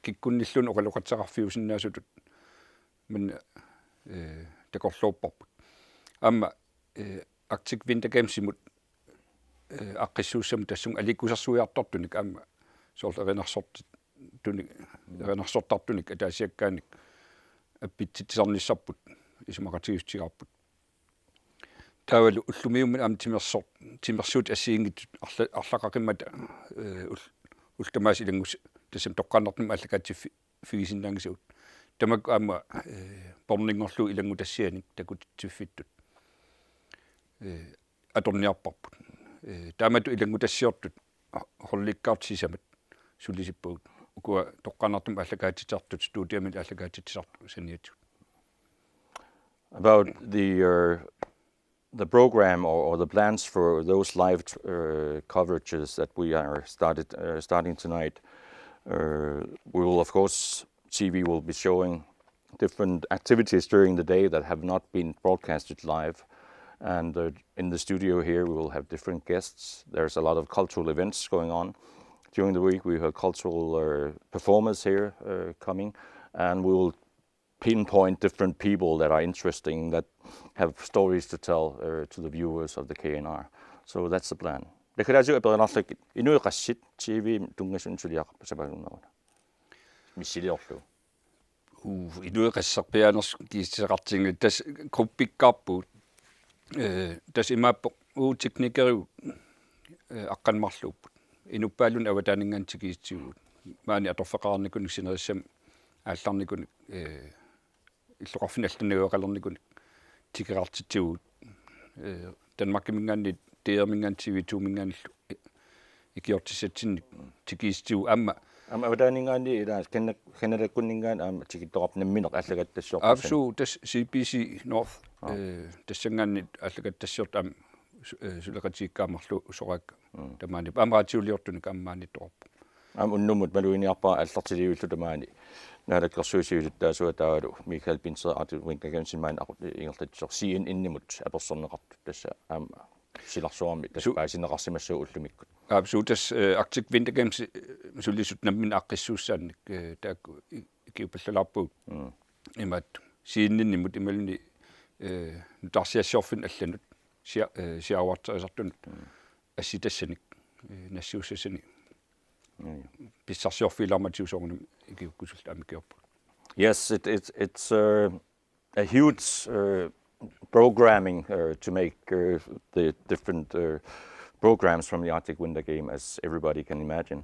kikkunnilluunniit oqaloqateqarfiusinnaasutut maani, eh, takorloorparput. Aamma, eh, Arctic Winter Gamesimut, eh, aaqqissuussamut tassunga aliikkusersuiartortunik aamma soorlu erinarsortittunik, erinarsortartunik ataasiakkaanik appitsitsisarnissarput isumaqatigiissutigaarput. Taavalu ullumiummi aamma timersor-, timersuutit assigiinngitsut arla-, arlaqaqimmata, eh, ul-, ullut tamaasa ilanngus-, tassami toqqaannartumik aallakaatiffigisinnaagisagut. Tamakku aamma, eh, porninngorlugu ilanngutassianik takutitsiffittut. Eh, atorniarparput. Eh, taamatut ilanngutassiortut holdikkaartut sisamat sulisippagut. Ukua toqqaannartumik aallakaatitsisartut, studiamik aallakaatitsisartut saniatigut. About the, uh, the program or, or the plans for those live uh, coverages that we are started uh, starting tonight, uh, we will of course T V will be showing different activities during the day that have not been broadcasted live. And uh, in the studio here, we will have different guests. There's a lot of cultural events going on. During the week, we have cultural uh, performers here uh, coming, and we will pinpoint different people that are interesting, that have stories to tell uh, to the viewers of the K N R. So that's the plan. Takulaasu aperilaarlugit inuit qassit T V-mi tunngasunik suliaqarput sapaatip akunnerani? Missiliorlugu. Uu, inuit qassarpiaanersoq kiissuteqartinngilaat, tassa gruppikkaarpugut. Eh, tassa imaappoq uagut teknikerigut, eh, aqqaneq-marluupput. Inuppaalunnik avataaninngaanniit tikiissutigalugu. Maani atorfeqarnikunik sinerissami aallarnikunik, eh, illoqarfinni allannaveqalernikunik tikerartitsivugut. Eh, Danmarkiminngaanniit, D R-minngaanniit, T V to-minngaanniillu, eh, ikiortissatsinnik tikiissutigalugu aamma. Aamma avataaninngaanniit ilaa Canada-, Canadakkunninngaanniit aamma tikittoqarpoq nammineq aallakaatitassiorput. Aap suu, tassa C B C North, Aa. Eh, tassanngaanniit aallakaatitassiortut aamma su-, eh, suleqatigiikkaat marluk usoraakka. Mm. Tamaani aamma radioliortunik aamma maaniittoqarpoq. Aamma unnummut maluginiarpara aallartilivilluta maani Naalakkersuisut siulittaasuat taavalu Michael Binse Arctic Winter Gamesimut maani aqu-, ingerlatsisoq C N N-imut apersorneqartut, tassa aamma silarsuarmi tassa Su- paasinneqarsimassaaq ullumikkut. Aap suu, tassa, eh, Arctic Winter Games, eh, sulisut namminneq aaqqissuussaannik, eh, taakku i-, ikiuppallalaarpagut. Mm. Imaattoq C N N-imut imaluunniit, eh, nutaarsiassiorfinnut allanut sia-, eh, siaruarterisartunut Mm. assitassanik, eh, nassiussassanik. Mm. Pissarsiorfigilaarmatigut soorunami ikiukkusulluta aamma ikiorpagut. Yes, it, it's, it's, uh, a huge, uh, programming, uh, to make, uh, the different, uh, programs from the Arctic Winter Game, as everybody can imagine.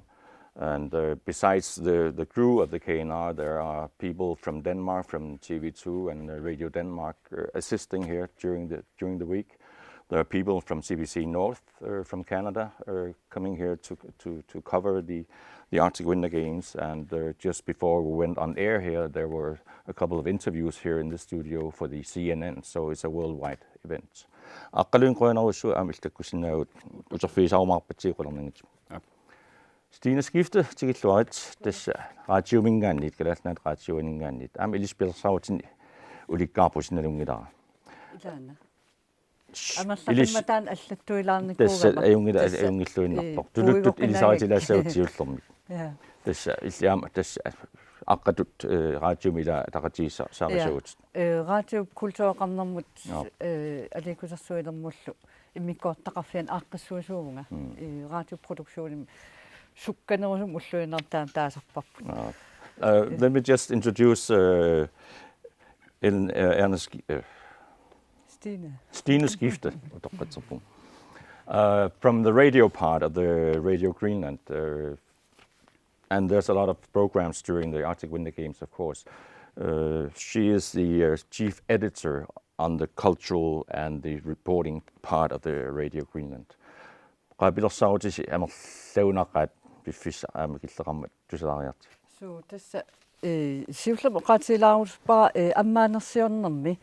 And, uh, besides the, the crew of the K N R, there are people from Denmark, from T V two and, uh, Radio Denmark, uh, assisting here during the, during the week. There are people from C B C North, uh, from Canada, uh, coming here to, to, to cover the, the Arctic Winter Games. And, uh, just before we went on air here, there were a couple of interviews here in the studio for the C N N, so it's a worldwide event. Aqqalunnguaq, qujanarsuaq aamma illit takkussinnaagatsigit, uterfigisarumaarpatsigit qularnanngitsunik. Aap. Stine Skifte, tikilluarit, tassa radiominngaanniit, Kalaallit Nunaat Radioaninngaanniit. Aamma ilissi pilersaarutinni ulikkaarpusi nalunngilara. Ilaana. Amerlaqimmat taanna allattuilaarnikuugama. Tassa ajunngila-, tassa, ajunngilluinnarpoq. Eh, tuluttut puigorpinnaagik. Ilisaritilaassavat siullermik. Ja. Tassa illit aamma tassa aqqatut, eh, radiomi ilaa ataqatigiissaarisagut. Ja. Eh, Radio Kultureqarnermut, ja, eh, aliikkusersuinermullu immikkoortitaqarfiani aaqqissuisuuvunga. Mm. Eh, radioproduktionimi sukkanerusumik ulluinnarni taasarparput. Ja. Uh, let me just introduce, uh, Ellen, uh, Ernest, uh, Stine. Stine Skifte, utoqqatserpunga. Uh, from the radio part of the Radio Greenland, uh, and there's a lot of programs during the Arctic Winter Games, of course. Uh, she is the, uh, chief editor on the cultural and the reporting part of the Radio Greenland. Qaapilersaarutisi amerlagunaqaat piffissaq aamma killeqarmat tusalaariartigu. Suu, tassa, eh, siullermik oqaatigilaarusuppara, eh, ammaanersiornermi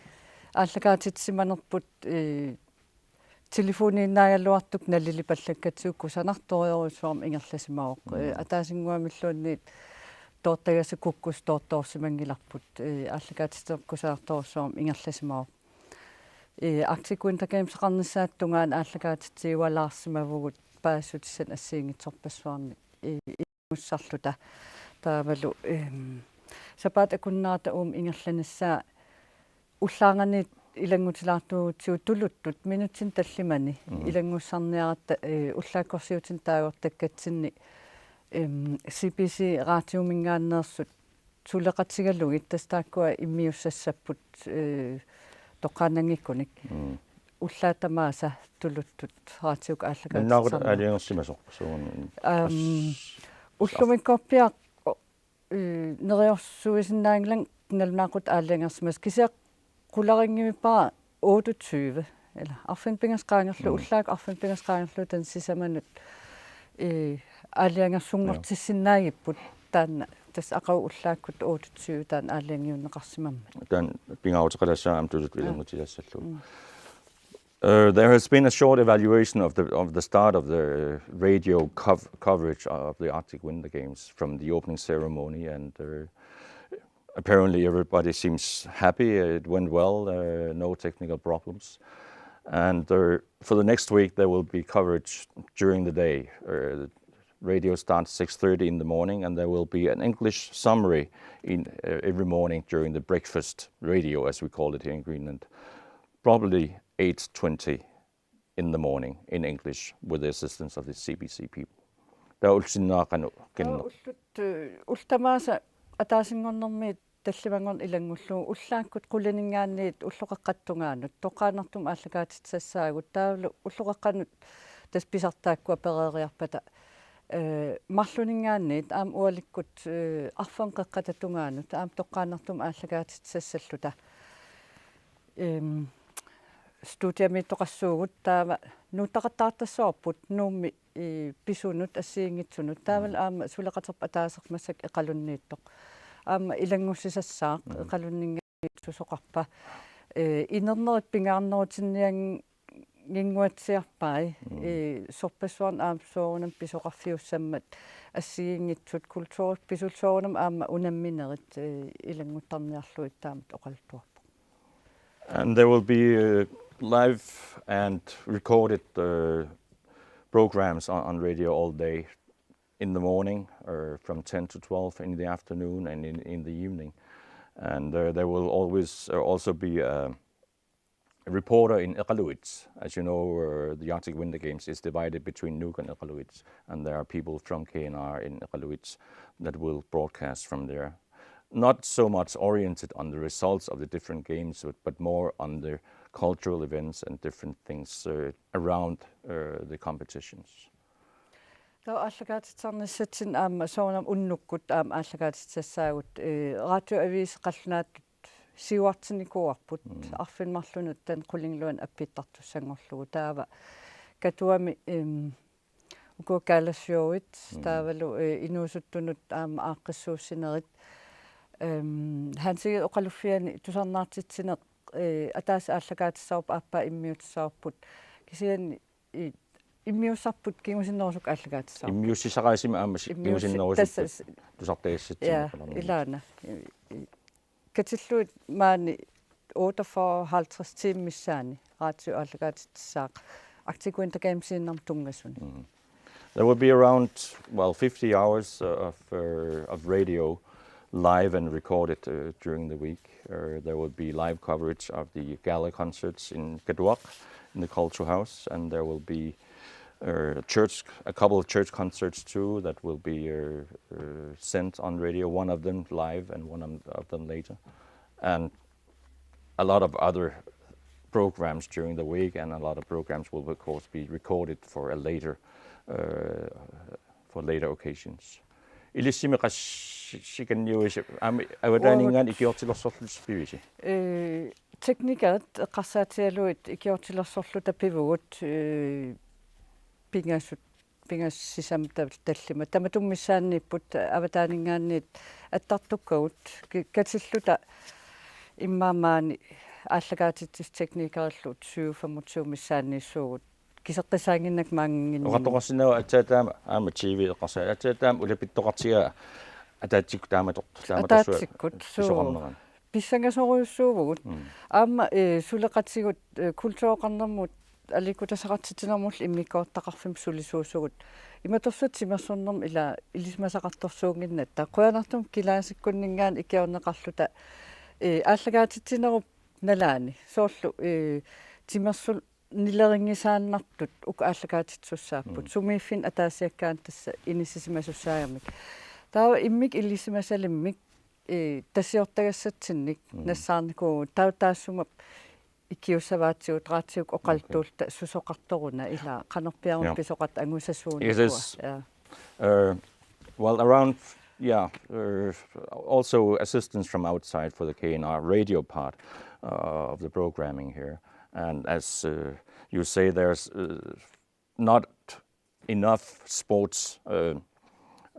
aallakaatitsisimanerput, eh, telefoniinnaagaluartukkut nalilipallakkatsigu kusanartorujussuarmik ingerlasimavoq. Mm. Eh, ataasinnguamilluunniit toortagassat kukkussat toortoorsimanngilarput, eh, aallakaatitseq kusanartorujussuarmik ingerlasimavoq. Eh, Arctic Winter Gameseqarnissaata tungaanut aallakaatitsiualaarsimavugut paasissutissanik assigiinngitsorpassuarnik, eh, ilanngussalluta. Taavalu, ehm, sapaatip akunnerata uuma ingerlanissaa ullaarnganiit ilanngutilaartuugutsigu tuluttut minutsini tallimani. Mhm. Ilanngussarniaratta, eh, ullaakkorsiutinik taagortakkatsinni, ehm, C B C Radiominngaanneersut suleqatigalugit, tassa taakkua immiussassapput, eh, toqqaannanngikkunik. Mm. Ullaat tamaasa tuluttut raatiukkut aallakaatittarnerat. Nalunaaqutaq aalajangersimasoq suun? Aam, as-, ullumikkorpiaq, o-, eh, neriorsuisinnaanngilanga nalunaaqutaq aalajangersimasoq, kisianni qularinngimmippara otteogtyve, ila arfineq-pingasut qaangerlugu, mm, ullaakkut arfineq-pingasut qaangerlugu taanna sisamanut, eh, aalajangersunngortissinnaagipput, taanna tassa aqagu ullaakkut otteogtyve taanna aalajangiunneqarsimammat. Taanna pingaaruteqalassaaq aamma tuluttut, aa, ilanngutilaassallugu. Mm. Uh, there has been a short evaluation of the, of the start of the radio cov-, coverage of the Arctic Winter Games from the opening ceremony, and, uh, apparently everybody seems happy. It went well, uh, no technical problems. And, uh, for the next week, there will be coverage during the day. Uh, the radio starts six thirty in the morning, and there will be an English summary in, uh, every morning during the breakfast radio, as we call it here in Greenland, probably eight twenty in the morning in English with the assistance of the C B C people. Taava ullut sinnerani qanoq, qanoq? Taava ullut, eh, ullut tamaasa ataasinngornermiit tallimanngorneq ilanngullugu, ullaakkut qulininngaanniit ulloqeqqata tungaanut toqqaannartumik aallakaatitsassaagut, taavalu ulloqeqqanut tassa pisartaakkua pereeriarpata, eh, marluninngaanniit aamma ualikkut, eh, arfernup qeqqata tungaanut aamma toqqaannartumik aallakaatitsassalluta. Ehm, studiamiittoqassuugut, taava nuuttoqattaartassavarput Nuummi, eh, pisunut assigiinngitsunut. Taavalu, mm, aamma suleqaterput ataaseq massakkut Iqalunniittoq. Aamma ilanngussisassaaq, mm, Iqalunninngaanniit susoqarpa. Eh, inernerit pingaarnerutinniannginnguatsiarpai. Mm. Eh, sorpassuarnik aamma soorunami pisoqarfiussammat assigiinngitsut kulturit pisullu soorunami aamma unamminerit, eh, ilannguttarniarlugit taamatut oqaluttuarpoq. And there will be, uh, live and recorded, uh, programs on, on radio all day, in the morning, or from ten to twelve, in the afternoon, and in, in the evening. And, uh, there will always, uh, also be a reporter in Iqaluit. As you know, uh, the Arctic Winter Games is divided between Nuuk and Iqaluit, and there are people from K N R in Iqaluit that will broadcast from there. Not so much oriented on the results of the different games, but, but more on the cultural events and different things, uh, around, uh, the competitions. Taava aallakaatitsisarnissatsinni aamma soorunami unnukkut aamma aallakaatitsassaagut, eh, radioavisi qallunaatut siuartinnikuuarput, mm, arfineq-marlunut taanna qulingiluanut appittartussanngorlugu. Taava Katuami, em, ukua galashowit, mm, taavalu, eh, inuusuttunut aamma aaqqissuussinerit. Em, Hans Egede oqaluffiani tusarnaartitsineq, eh, ataaseq aallakaatissavarput, aappaa immiutissavarput. Kisianni i-, immiussarput kingusinnerusukkut aallakaatissavaa. Immiussisaqaasimi aamma si-, immiussi-, kingusinnerusukkut tassa s-, tusartagassatsinnik, ja, qanormi. Ilaana. I-, i-, katillugit maani otteogfyrre halvtreds timer missaani radio aallakaatitsissaaq Arctic Winter Gamesiinnarmut tunngasuni. Mm. There will be around, well, fifty hours, uh, of, uh, of radio live and recorded, uh, during the week. Uh, there will be live coverage of the gala concerts in Katuaq, in the Cultural House, and there will be, uh, church, a couple of church concerts too that will be, uh, uh, sent on radio, one of them live and one of, of them later. And a lot of other programs during the week, and a lot of programs will, of course, be recorded for a later, uh, for later occasions. Ilissimi qas-, sikanniuisi, aamma avataaninngaanniit, uagut, ikiortilersorlutit pivisi? Eh, teknikerit eqqarsaatigalugit ikiortilersorluta pivugut, eh, pingasut, pingasut sisamat tal-, tallimat. Tamatuma missaanniipput avataaninngaanniit attartukkagut ki-, katilluta immaqa maani aallakaatitsisut teknikerillu tyve femogtyve missaanniissuugut. Kiseqqissaannginnakku maannginninni. Oqartoqarsinnaavoq aatsaat taama aamma T V eqqarsaat. Aatsaat taama ulapittoqartigaa ataatsikkut taamatoq-, taamatorsuaq Ataatsikkut, suu. Pisoqarnerani. Pissangasorujussuuvugut. Mm. Aamma, eh, suleqatigut, eh, kultureqarnermut aliikkutasaqartitsinermullu immikkoortitaqarfimmut sulisuusugut. Imatorsuaq timersornermut ila ilisimasaqartorsuunnginnatta. Qujanartumik kilaasakkunninngaanniit ikiorneqarluta, eh, aallakaatitsinerup nalaani. Soorlu, eh, timersul- nilerinngisaannartut uku aallakaatitsisussaapput. Mm. Sumiiffinni ataasiakkaanut tassa inissisimasussaagami. Taava immikkut ilisimasalimmik, eh, tasiortagassatsinnik Mm. nassaarnikuuvugut taava taassuma ikiussavaatigut raatiukkut oqaluttuulluta Okay. susoqartoruna ila qanorpiaruma Yep. pisoqartoq angusasuunikuuaa. It is. Ja. Uh, well, around, yeah, uh, also assistance from outside for the K N R radio part, uh, of the programming here. And as, uh, you say, there's, uh, not enough sports, uh,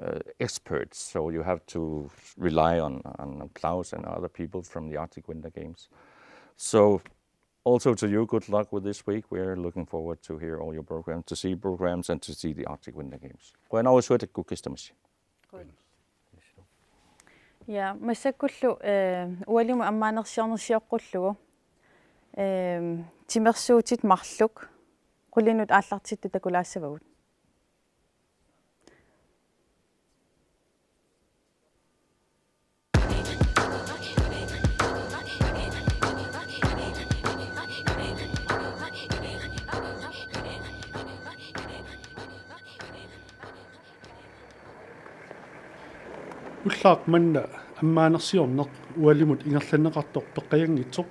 uh, experts, so you have to rely on, on Claus and other people from the Arctic Winter Games. So also to you, good luck with this week. We're looking forward to hear all your programs, to see programs and to see the Arctic Winter Games. Qujanarujussuaq takkukkasi tamassi. Ja, massakkullu, eh, ualimut ammaanersiorneq sioqqullugu, eh, timersuutit marluk qulinut aallartittut takulaassavagut. Ullaaq manna ammaanersiorneq ualimut ingerlanneqartoq peqqajanngitsoq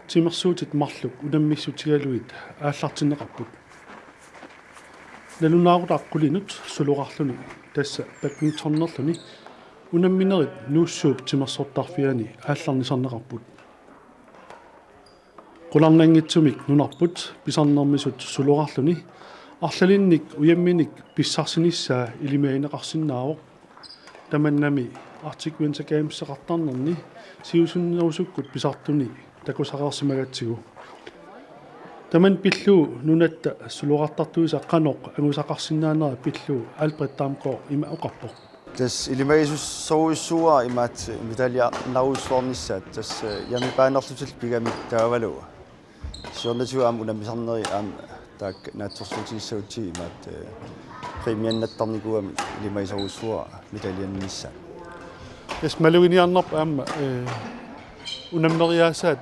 timersuutit marluk unammissutigalugit aallartinneqarput. Nalunaaqutaq qulinut suloqarluni, tassa badmintonerluni, unamminerit Nuussuup timersortarfiani aallarnisarneqarput. Qularnanngitsumik nunarput pisarnermisut suloqarluni arlalinnik ujamminik pissarsinissaa ilimagineqarsinnaavoq. Tamannami Arctic Winter Games-eqartarnerni siusinnerusukkut pisartuni takusareersimagatsigu. Tamanna pillugu nunatta suloqartartuisa qanoq angusaqarsinnaanera pillugu Albert Damgaard ima oqarpoq. Tassa ilimagisussorujussuuara imaattoq medaljerujussuarnissaat, tassa hjemmebane-erlutillu pigamik taavalu. Siornatigut aamma unammisarneri aamma taakku naatsorsuutigissagutsigit imaattoq, eh, præmiannattarnikuugami ilimagisorujussuuara medaljernissaat. Tassa maluginiarnarpoq aamma, eh, unammeriaasaat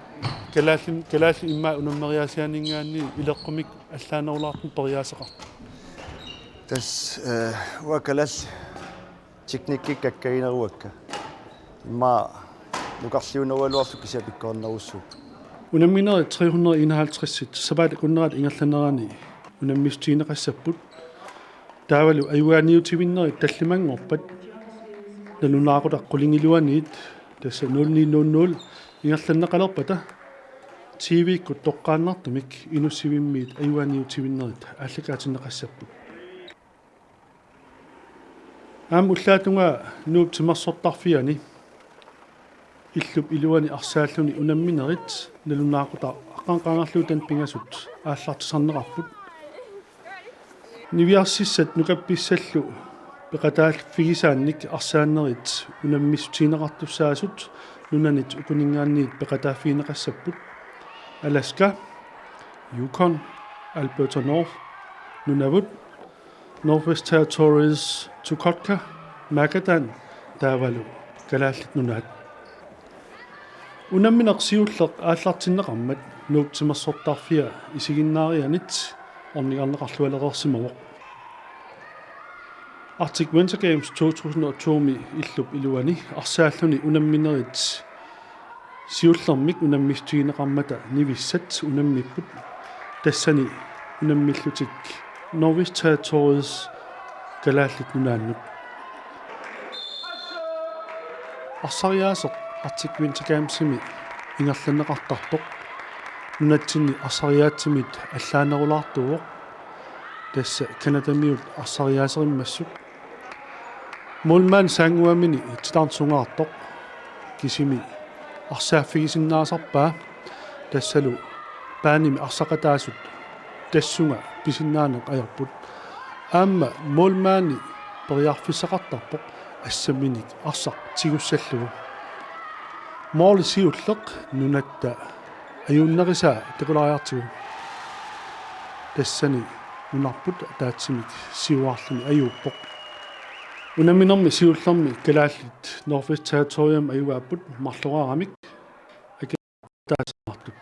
kalaallit, kalaallit immaqa unammeriaasiaaninngaanniit ileqqumikkut allaanerulaartumik periaaseqartoq. Tassa, eh, uanga kalaallit teknikkikka akkagineruakka. Immaqa nukarliunerugaluarluta kisianni pikkorinnerussuupput. Unamminerit tre hundrede enoghalvtreds-it sapaatip akunnerata ingerlanerani unammissutigineqassapput. Taavalu ajugaaniutivinnerit tallimanngorpat nalunaaqutaq qulingiluaniit, tassa nul ni nul nul, ingerlanneqalerpata T V-kkut toqqaannartumik inussivimmiit ajugaaniutivinnerit aallakaatinneqassapput. Aamma ullaatungaa Nuup timersortarfiani illup iluani arsaalluni unamminerit nalunaaqutaq aqqaneq-qaangerlugu taanna pingasut aallartisarneqarput. Niviarsissat nukappissallu peqataaffigisaannik arsaannerit unammissutigineqartussaasut nunanit ukuninngaanniit peqataaffigineqassapput: Alaska, Yukon, Alberta North, Nunavut, Northwest Territories, Chukotka, Magadan taavalu Kalaallit Nunaat. Unammineq siulleq aallartinneqarmat Nuup timersortarfia isiginnaarianit ornigarneqarlualereersimavoq. Arctic Winter Games to tusind og to-mi illup iluani arsaalluni unamminerit siullermik unammissutigineqarmata nivissat unammipput, tassani unammillutik Northwest Territories Kalaallit Nunaannut. Arsariaaseq Arctic Winter Gamesimi ingerlanneqartartoq nunatsinni arsariaatsimit allaanerulaartuuvoq. Tassa Canadamiut arsariaaserimmassuk. Målmand saannguamini titarneq sungaartoq kisimi arsaaffigisinnaasarpaa, tassalu baanimi arsaqataasut tassunga pisinnaaneq ajorput. Aamma målmandi periarfissaqartarpoq assamminik arsaq tigussallugu. Måli siulleq nunatta ajuunnerisaa takulaariartigu. Tassani nunarput ataatsimik siuaarluni ajuuppoq. Unamminermi siullermi kalaallit Northwest Territorium ajugaapput marloraaramik akataasaartut.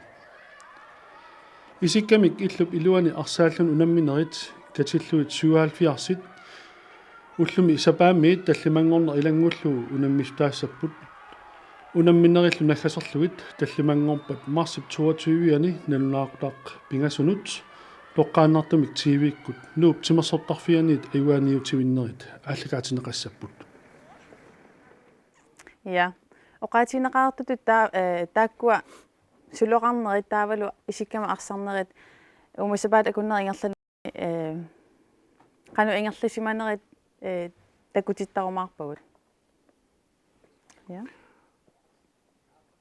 Isikkamik illup iluani arsaalluni unamminerit katillugit syvoghalvfjerdsit ullumi sapaammiit tallimanngorneq ilanngullugu unammisutaassapput. Unamminerillu naggaserlugit tallimanngorpat marsip toogtyve-ani nalunaaqutaq pingasunut toqqaannartumik T V-kkut Nuup timersortarfianiit ajugaaniutivinnerit aallakaatinneqassapput. Ja. Oqaatigineqartutut taa-, eh, taakkua suloqarnerit taavalu isikkamik arsarnerit uumassapaat akunneri ingerlan-, eh, qanoq ingerlasimanerit, eh, takutittarumaarpagut. Ja.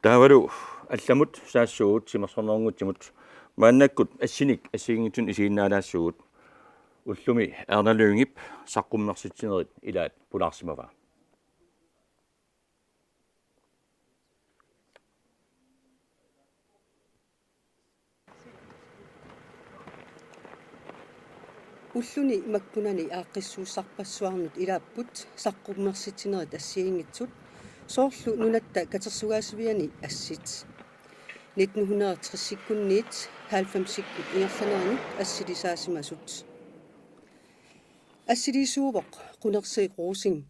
Taavalu allamut saassuugut timersornerunngitsunut maannakkut assinik assigiinngitsunik isiginnaalaassuugut. Ullumi Erna Lyngep saqqummersitsinerit ilaat pulaarsimavaa. Ulluni makkunani aaqqissuussarpassuarnut ilaapput saqqummersitsinerit assigiinngitsut, soorlu Nunatta Katersugaasiviani assit. Nitten hundrede og tres-ikkunniit halvfems-ikkut ingerlanerinut assilisaasimasut. Assiliisuuvoq Qunerseeq Rosing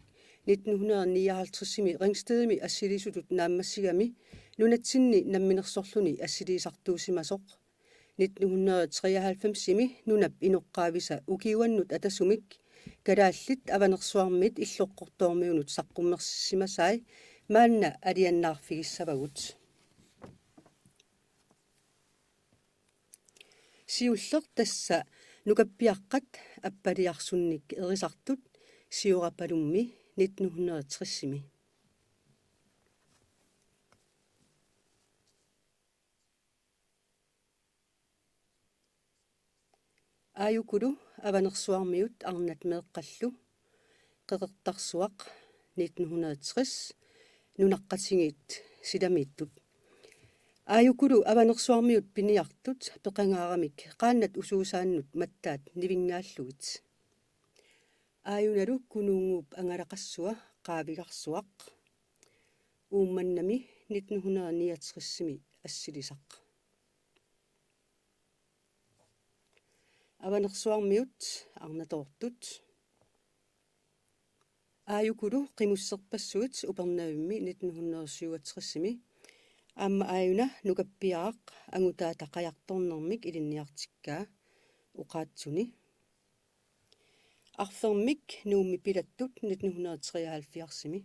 nitten hundrede nioghalvtreds-imi Ringstedimi assilisutut naammassigami nunatsinni namminersorluni assiliisartuusimasoq. Nitten hundrede treoghalvfems-imi nunap inoqqaavisa ukiuannut atasumik kalaallit Avanersuarmiit Illoqqortoormiunut saqqummersissimasai maanna alianaarfigissavagut. Siulleq tassa nukappiaqqat appaliarsunnik erisartut Siorapalummi nitten hundrede tres-imi. Aajukulu Avanersuarmiut arnat meeqqallu, Qeqertarsuaq nitten hundrede tres, nunaqqatigiit silamiittut. Aajukulu Avanersuarmiut piniartut peqangaaramik qaannat usuusaannut mattaat nivinngaallugit. Aajunalu Kunuunnguup angalaqassua Qaavigarsuaq, Uummannami nitten hundrede niogtres-imi assilisaq. Avanersuarmiut arnatoortut. Aajukulu Qimusserpassuit Upernavimmi nitten hundrede syvogtres-imi. Aamma aajuna nukappiaraq angutaata qajartornermik ilinniartikkaa oqaatsuni. Arfermik Nuummi pilattut nitten hundrede treoghalvfjerds-imi.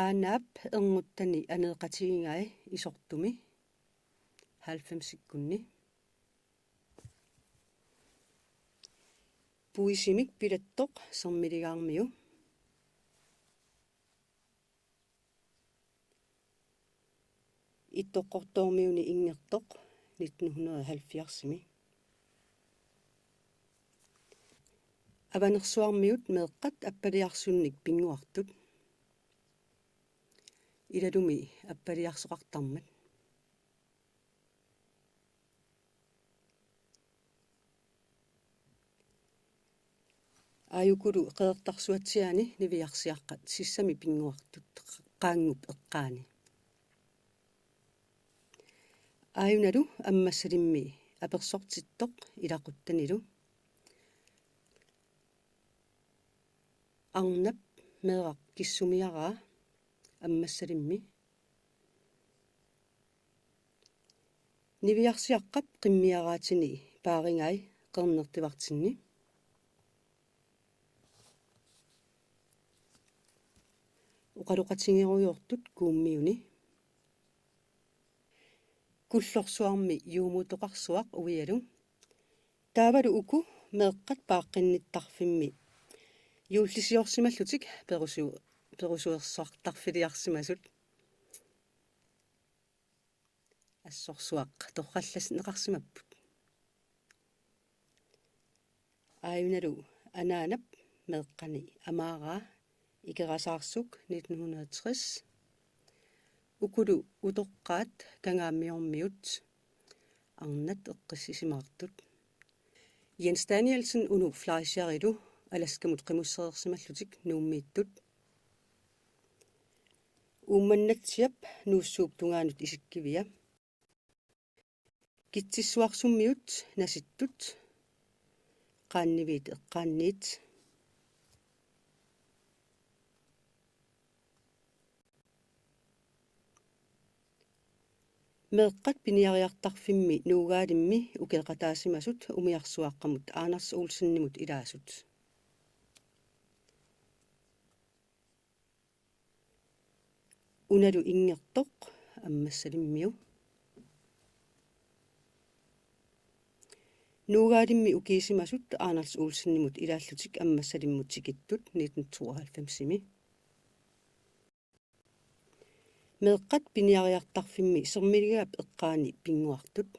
Aanaap ernguttani aneeqatigigai Isortumi halvfemsikkunni. Puisimik pilattoq Sermiligaarmiu. Ittoqqortoormiuni inngertoq nitten hundrede halvfjerds-imi. Avanersuarmiut meeqqat appaliarsunnik pinnguartut. Ilalumi appaliarsoqartarmat. Aajukulu Qeqertarsuatsiaani niviarsiaqqat sissami pinnguartut qaanngup eqqaani. Aajunalu Ammassalimmi apersortittoq ilaquttanilu. Arnap meeraq kissumiaraa Ammassalimmi. Niviarsiaqqap qimmiaraatini paarigai qernertivartinni. Oqaloqatigerujoortut Kuummiuni. Kullorsuarmi Juumuutoqarsuaq uialu. Taavalu uku meeqqat paaqqinnittarfimmi juullisiorsimallutik perusu-, perusuersortarfiliarsimasut. Assorsuaq torrallassinneqarsimapput. Aajunalu anaanap meeqqani Amaaraa Ikerasaarsuk nitten hundrede og tres. Ukulu utoqqaat Kangaamiormiut arnat eqqissisimaartut. Jens Danielsen Unu Fleischerilu Alaskamut qimussereersimallutik Nuummiittut. Uummannatsiap Nuussuup tungaanut isikkivia. Kitsissuarsummiut Nasittut, Qaanniviit eqqaanniit. Meeqqat piniariartarfimmi Nuugaalimmi ukeeqataasimasut umiarsuaqqamut Anders Olsenimut ilaasut. Unalu Inngertoq Ammassalimmiu. Nuugaalimmi ukiisimasut Anders Olsenimut ilaallutik Ammassalimmut tikittut nitten tooghalvfemsimi. Meeqqat piniariartarfimmi Sermiligaap eqqaani pinnguartut.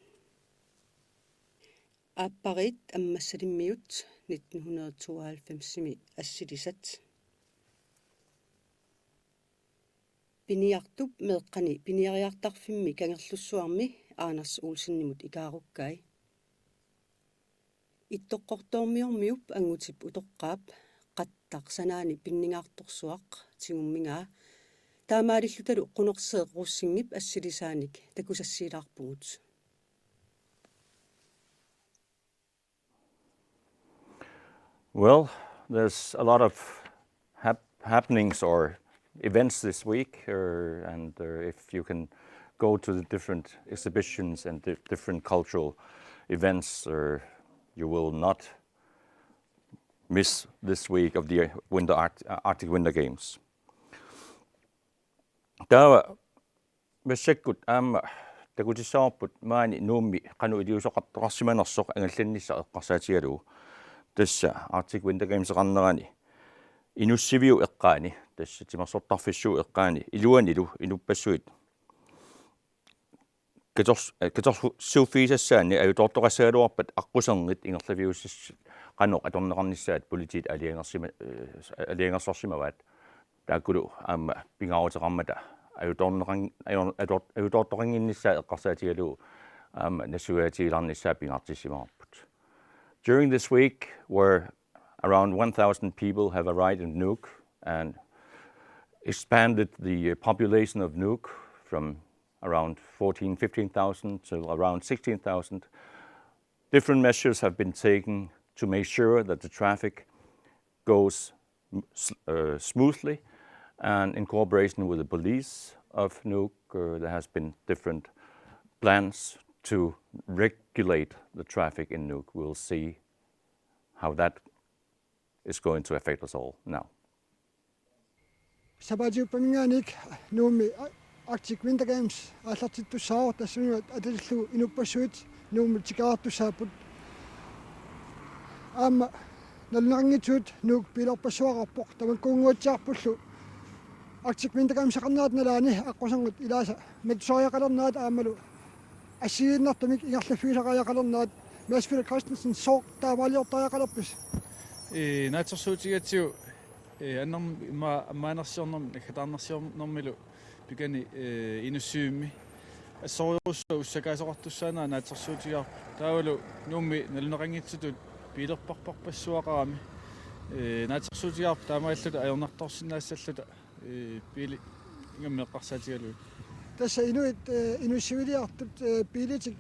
Aappariit Ammassalimmiut nitten hundrede tooghalvfemsimi assilisat. Piniartup meeqqani piniariartarfimmi Kangerlussuarmi Anders Olsenimut ikaarukkai. Ittoqqortoormiormiup angutip utoqqaap qattaq sanaani pinningaartorsuaq tigummigaa. Taamaalillutalu Qunerseeq Rosingip assilisaanik takusassiilaarpugut. Well, there's a lot of hap- happenings or events this week, uh, and uh, if you can go to the different exhibitions and di- different cultural events, uh, you will not miss this week of the Winter Arct- uh, Arctic Winter Games. Taava massakkut aamma takutissavarput maani Nuummi qanoq iliuuseqartoqarsimanersoq angallannissaq eqqarsaatigalugu. Tassa Arctic Winter Gameseqarnerani Inussiviup eqqaani, tassa timersortarfissuup eqqaani, iluanilu inuppassuit kators-, eh, katorsuuffigisassaanni ajutoortoqassagaluarpat aqqusernit ingerlaviussas qanoq atorneqarnissaat politiit aalajangersima-, eh, aalajangersorsimavaat. Taakkulu aamma pingaaruteqarmata ajutoorneqan-, ajutor-, ajutoortoqannginnissaa eqqarsaatigalugu aamma nassuiaatigilaarnissaa pingaartissimavarput. During this week, where around one thousand people have arrived in Nuuk and expanded the population of Nuuk from around fourteen, fifteen thousand to around sixteen thousand. Different measures have been taken to make sure that the traffic goes uh, smoothly, and in cooperation with the police of Nuuk, uh, there has been different plans to regulate the traffic in Nuuk. We'll see how that is going to affect us all now. Sapaatiuppamingaanniit Nuummi Arctic Winter Games aallartittussaavoq, tassunga atalillugu inuppassuit Nuummut tikeraartussaapput. Aamma nalunarinngitsut Nuuk biilerpassuaqarpoq, tamakkuunnguatsiarpullu Arctic Winter Gameseqarnerata nalaani aqqusernit ilaasa matusariaqalernerat aammalu assigiinnartumik ingerlaffigisariaqalernerat. Mads Peter Christensen, sooq taamaaliortariaqalerpisi? Ee, naatsorsuutigatsigu, ee, annerm-, immaqa ammaanersiornermi, naggataarnersiornermilu pikani, ee, Inussivimmi assorujussuaq ussakaasoqartussaanera naatsorsuutigaarput. Taavalu Nuummi naluneqanngitsutut biilerparparpassuaqarami, ee, naatsorsuutigaarput taamaalilluta ajornartorsinnaassalluta, ee, biili ingammik eqqarsaatigalugit. Tassa inuit, ee, inussiviliartut, ee, biilitik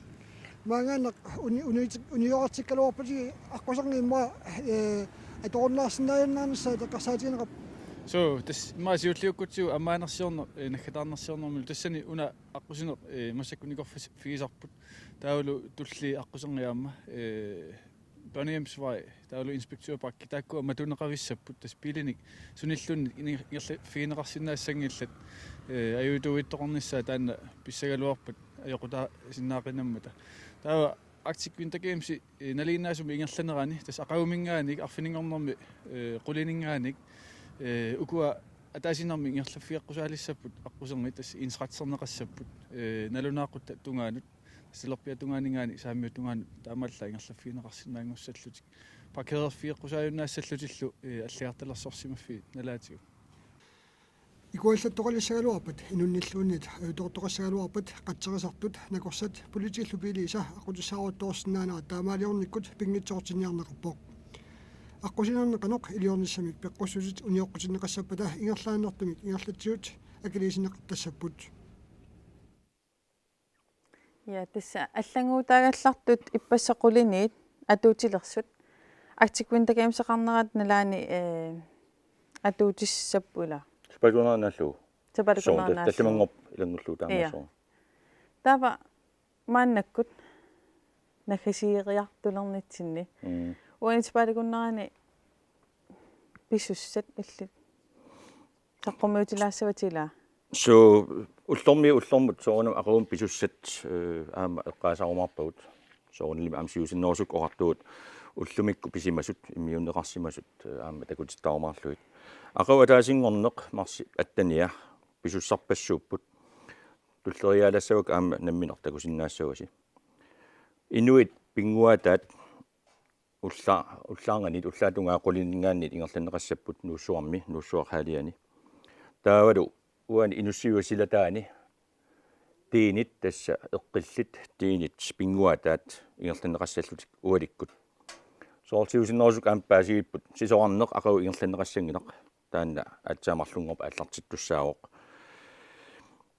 maanngaannaq uni-, uni-, unioratikkaluarput aqqusernit immaqa, ee, atorunnaarsinnaajunnaarnissaat eqqarsaatigineqarpoq. Suu, tassa immaqa siulliukkutsigu ammaanersiorneq, ee, naggataarnersiornermilu tassani una aqqusineq, ee, massakkut nikorfis-, figisarput. Taavalu tulliit aqqusernit aamma, ee, Børnehjemsvej, taavalu Inspektør Bakke, taakkua matuneqavissapput, tassa biilinik sunilluunniit ini-, ingerlaffigineqarsinnaassanngillat, ee, ajuutuuittoqarnissaat taanna pissagaluarpat ajoqutaasinnaaqinammata. Taava Arctic Winter Games, eh, nalinginnaasumik ingerlanerani, tassa aqaguminngaanniit, arfininngornermi, eh, qulininngaanniit, eh, ukua ataasiinnarmik ingerlaffigeqqusaalissapput aqquserngit, tassa ensretterneqassapput, eh, nalunaaqutap tungaanut, tassa talerpiata tungaaninngaanniit, saammiata tungaanut, taamaallaat ingerlaffigineqarsinnaanngussallutik. Parkererfigeqqusaajunnaassallutillu, eh, allagartalersorsimaffiit nalaatigut. Ikuallattoqalissagaluarpat, inunnilluunniit ajutoortoqassagaluarpat, qatserisartut, nakorsat, politiillu biiliisa aqqutissaarujoorsinnaanerat taamaaliornikkut pinngitsoortinniarneqarpoq. Aqqusinerneqarneq iliornissamik peqqussutit unioqqutinneqassappata ingerlaannartumik ingerlatsisut akiliisinneqartassapput. Ja, tassa allannguutaagallartut ippassaq quliniit atuutilersut. Arctic Winter Gameseqarnerat nalaani, eh, atuutissapput, ilaa. Sapaatikkunnera naallugu. Sapaatikkunnera naallugu. Soorlu tallimanngorpat ilanngullugu taamaassaaq. Ja. Taava maannakkut naggasiiriartulernitsinni. Mm. Uani sapaatikkunnerani pisussat illit saqqummiutilaassavatit, ilaa? Suu, ullormiit ullormut soorunami aqagumut pisussat, eh, aamma eqqaasarumaarpagut. Soorunalimi aamma siusinnerusukkut oqartugut ullumikkut pisimasut, immiunneqarsimasut, eh, aamma takutittarumaarlugit. Aqagu ataasinngorneq marsip attenia pisussarpassuupput. Tulleriiaalassavakka aamma nammineq takusinnaassavasi. Inuit pinnguaataat ulla-, ullaarnganit, ullaap tungaa qulininngaanniit ingerlanneqassapput Nuussuarmi, Nuussuaq Hallini. Taavalu uani Inussivip silataani tiinit, tassa eqqillit tiinit pinnguaataat ingerlanneqassallutik ualikkut. Soorlu siusinnerusukkut aamma paasivipput sisorarneq aqagu ingerlanneqassannginnaq, taanna aatsaat marlunngorpat aallartittussaavoq.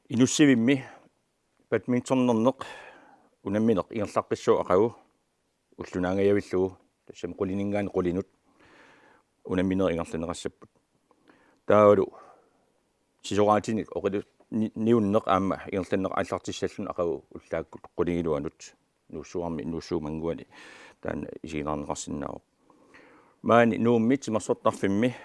Inussivimmi badmintonerneq unammineq ingerlaqqissaaq aqagu ullunaangajavillugu, tassami qulininngaanniit qulinut unammineq ingerlanneqassapput. Taavalu sisoraatinik oqilu-, ni-, niunneq aamma ingerlanneq aallartissalluni aqagu ullaakkut qulingiluanut Nuussuarmi, Nuussuup mannguani taanna isiginnaarneqarsinnaavoq. Maani Nuummi timersortarfimmi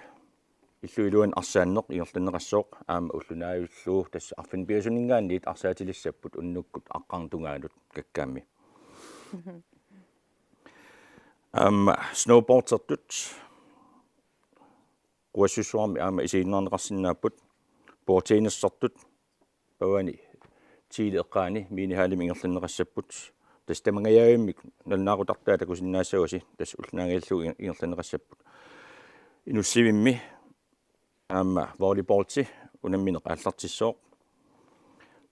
illup iluani arsaanneq ingerlanneqassooq aamma ullunaavillugu, tassa arfineq-pingasuninngaanniit arsaatilissapput unnukkut aqqarneq tungaanut Kakkaammi. Aamma snowboardertut Quassussuarmi aamma isiginnaarneqarsinnaapput, bordtennisertut pavani tiili eqqaani minihallimi ingerlanneqassapput. Tassa tamangajavimmik nalunaaqutartai takusinnaassavasi, tassa ullunaangajallugu inger-, ingerlanneqassapput. Inussivimmi aamma volleyballi unammineq aallartissooq.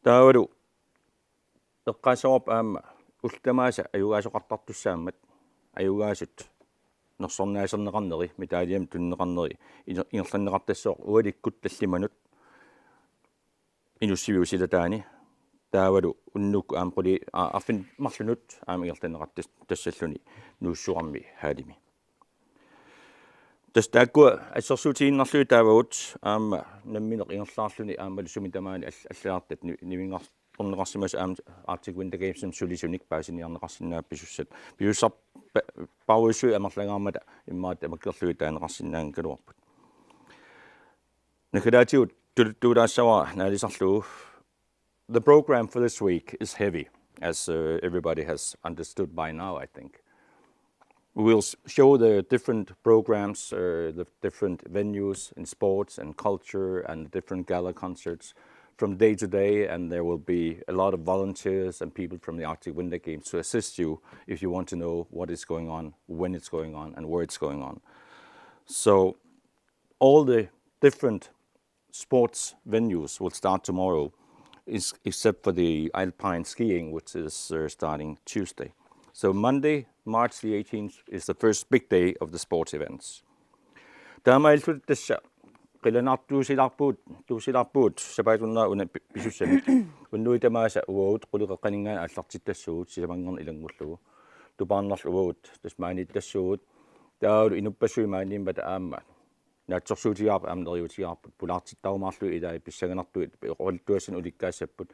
Taavalu eqqaassavarput aamma ullut tamaasa ajugaasoqartartussaammat, ajugaasut nersornaaserneqarneri, medaljemik tunineqarneri inger-, ingerlanneqartassooq ualikkut tallimanut Inussivip silataani. Taavalu unnukkut aamma quli-, a-, arfineq-marlunut aamma ingerlanneqartas-, tassalluni Nuussuarmi hallimi. Tassa taakkua assersuutigiinnarlugit taavagut aamma nammineq ingerlaarluni aammalu sumi tamaani all-, allagartat ni-, nivinngar-, orneqarsimasut aamma Arctic Winter Gamesimi sulisunik paasiniarneqarsinnaapput pisussat. Pisussarpa-, -parujussuit amerlangaarmata immaqa tamakkerlugit taaneqarsinnaanngikkaluarput. Naggataatigut tuluttuulaassavara naalisarlugu. The program for this week is heavy, as, uh, everybody has understood by now, I think. We'll s-, show the different programs, uh, the different venues in sports and culture and the different gala concerts from day to day, and there will be a lot of volunteers and people from the Arctic Winter Games to assist you if you want to know what is going on, when it's going on, and where it's going on. So all the different sports venues will start tomorrow, is, except for the alpine skiing, which is, uh, starting Tuesday. So Monday, March the eighteenth, is the first big day of the sports events. Taamaalilluta tassa qilanaartuusilaarpugut, -tuusilaarpugut sapaatip-akunnera una pi-, pisussamik. Unnuit tamaasa uagut qulit qeqqaninngaanniit aallartittassuugut sisamanngorneq ilanngullugu. Tupaarnarlu uagut tassa maaniittassuugut. Taavalu inuppassuit maaniimmata aamma naatsorsuutigaarput aamma neriuutigaarput, pulaartittarumaarlugit ilai pissanganartut oqaluttuassanik ulikkaassapput,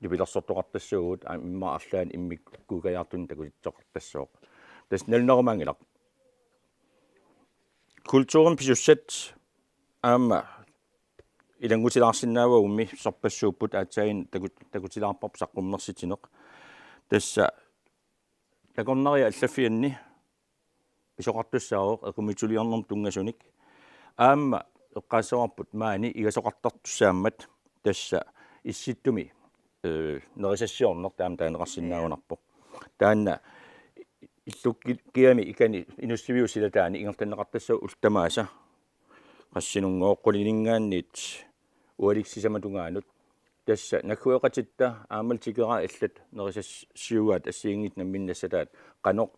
nipilersortoqartassuugut, aamma immaqa arlaannik immikkuukajaartunik takutittoqartassooq. Tassa nalunarumaanngilaq. Kulturimik pisussat aamma ilanngutilaarsinnaavagummi sorpassuupput, aatsaaginnaq taku-, takutilaarparput saqqummersitsineq. Tassa takornariat allaffianni pisoqartussaavoq equmitsiliornermut tunngasunik. Aamma eqqaassavarput maani igasoqartartussaammat tassa Issittumi, eh, nerisassiorneq taama taaneqarsinnaagunarpoq. Taanna illukki-, kiami ikani inussiviup silataani ingerlanneqartassaaq ullut tamaasa. Qassinunngoqqulininngaanniit ualik sisamat tungaanut. Tassa naggueqatitta aammalu tikeraat allat nerisassiugaat assigiinngitsut nammineq nassataat qanoq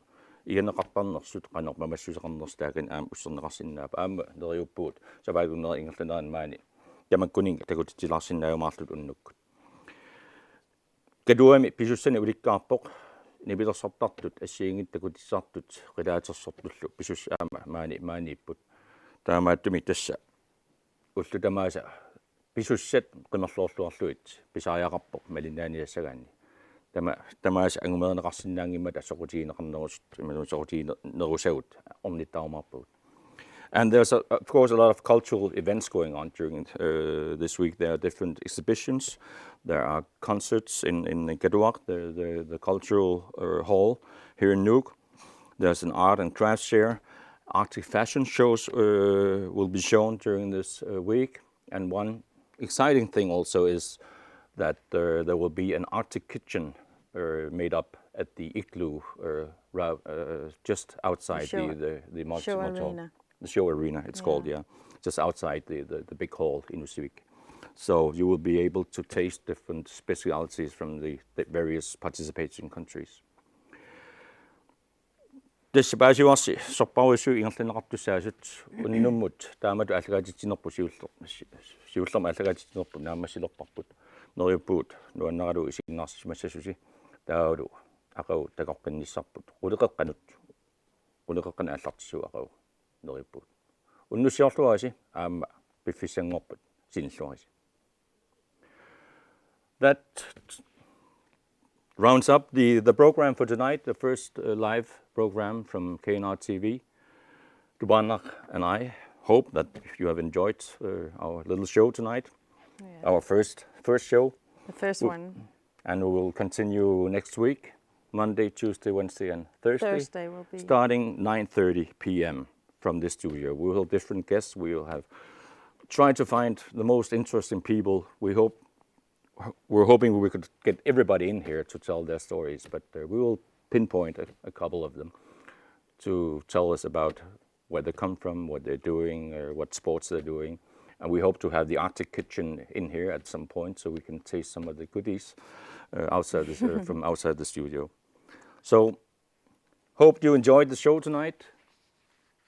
iganeqartarnersut, qanoq mamassuseqarnersut taakani aamma usserneqarsinnaapput. Aamma neriuppugut sapaatip akunneri ingerlanerani maani tamakkuninnga takutitsilaarsinnaajumaarluta unnukkut. Katuami pisussanik ulikkaarpoq, nipilersortartut assigiinngitsut takutitsisartut qilaatersortullu pisus-, aamma maani, maaniipput. Taamaattumik tassa ullut tamaasa pisussat qimerloorluarlugit pisariaqarpoq malinnaaniassagaanni. Tama-, tamaasa angumerineqarsinnaanngimmata soqutigineqarnerus-, imaluunniit soqutiginerusagut ornittarumaarpagut. And there's, a, of course, a lot of cultural events going on during, uh, this week. There are different exhibitions. There are concerts in, in Katuaq, the, the, the cultural, uh, hall here in Nuuk. There's an art and crafts fair. Arctic fashion shows, uh, will be shown during this, uh, week. And one exciting thing also is that there, there will be an Arctic kitchen, uh, made up at the igloo, uh, ra-, uh, just outside the, the, the Mont-, Show Mont-, Arena. The Show Arena, it's called, yeah. Just outside the, the, the big hall in Nuussivik. So you will be able to taste different specialities from the, the various participating countries. Tassa paasivarsi sorparujussui ingerlanneqartussaasut unnummut taamatut aallakaatitsinerput siulleq-, si-, siullermik aallakaatitsinerput naammassilerparput. Neriuppugut nuannaralugu isiginnaarsisimassasusi taavalu aqagu takoqqinnissarput. Quleqeqqanut. Quleqeqqanut aallartissuugut aqagu neriuppugut. Unnussiorluarisi aamma piffissanngorput sinilluarisi. That rounds up the, the program for tonight, the first, uh, live program from K N R T V. Tupaannaq and I hope that you have enjoyed, uh, our little show tonight, our first, first show. The first one. And we will continue next week, Monday, Tuesday, Wednesday, and Thursday, Thursday will be starting nine thirty p m from this studio. We will have different guests. We will have tried to find the most interesting people. We hope, we're hoping we could get everybody in here to tell their stories, but, uh, we will pinpoint a, a couple of them to tell us about where they come from, what they're doing, or what sports they're doing. And we hope to have the Arctic Kitchen in here at some point so we can taste some of the goodies, uh, outside this, uh, from outside the studio. So, hope you enjoyed the show tonight.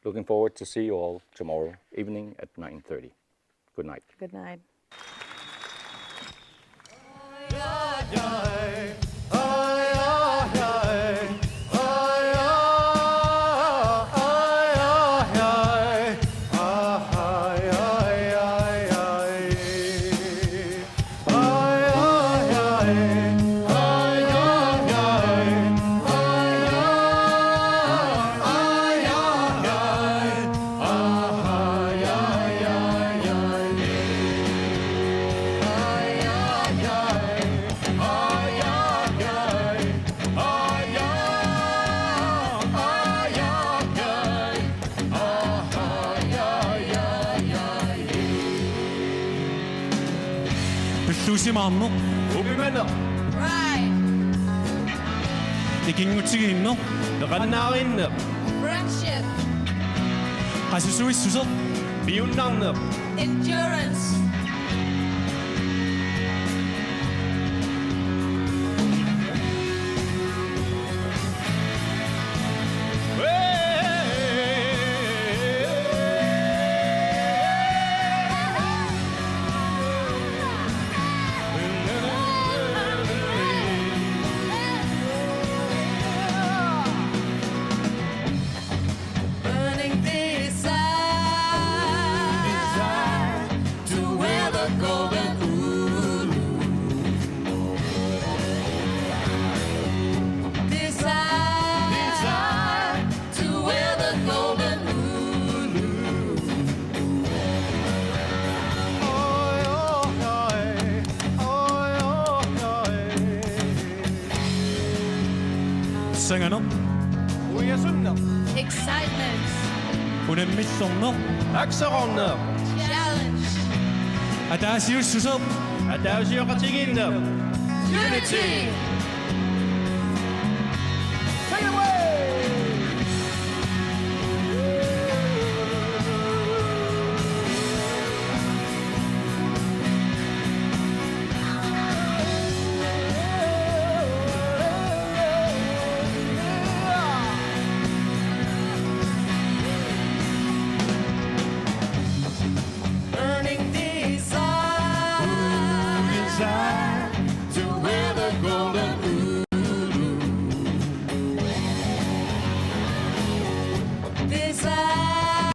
Looking forward to see you all tomorrow evening at nine thirty. Good night. Good night. Pilluusimaarneq. Upimaneq. Pride. Ikinngutigiinneq. Peqannaarinneq. Friendship. Qasusuissuseq. Piunnarneq. Endurance. Burning desire to Sanganeq. Uiasunneq. Excitement. Unammissorneq. Akserorneq. Challenge. Ataasiussuseq. Ataasioqatigiinneq. Unity. Take it away. Burning desire, desire to wear the golden Ulu. Desire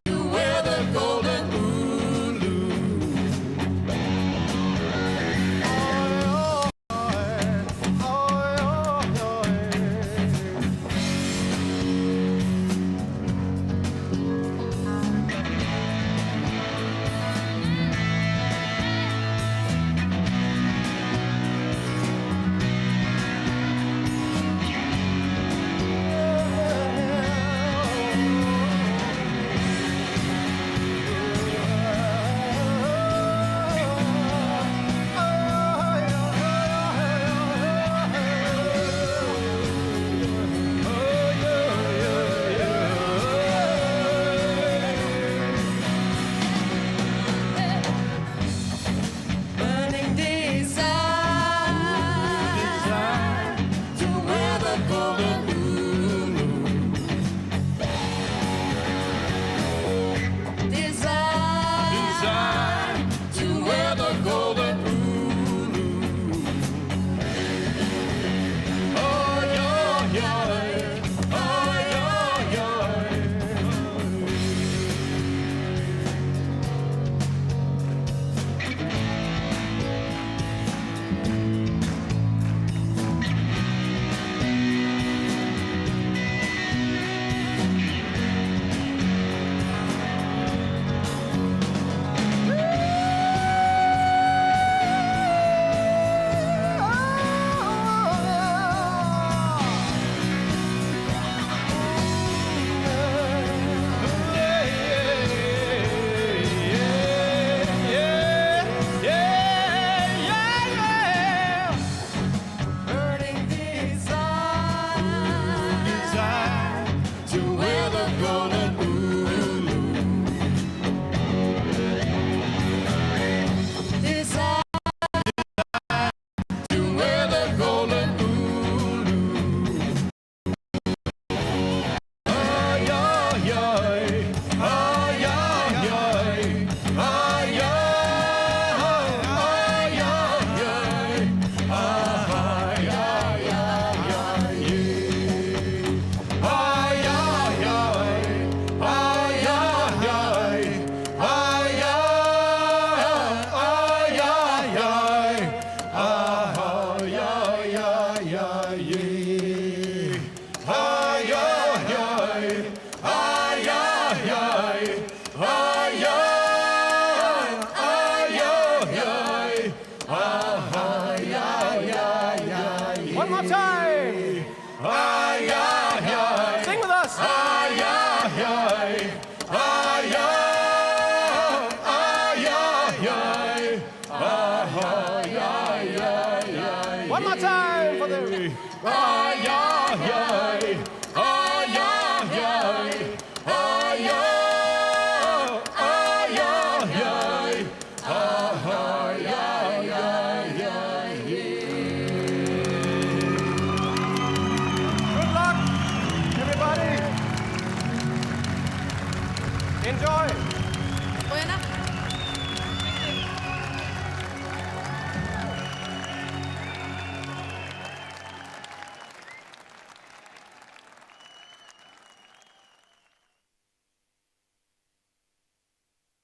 to wear the golden Ulu. Burning desire to wear the golden Ulu. Desire, desire to wear the golden Ulu. Oh, yeah, yeah. Oh, yeah, yeah. Burning desire, desire to wear the golden Ulu. Desire to wear the golden Ulu. One more time. Sing with us. One more time for the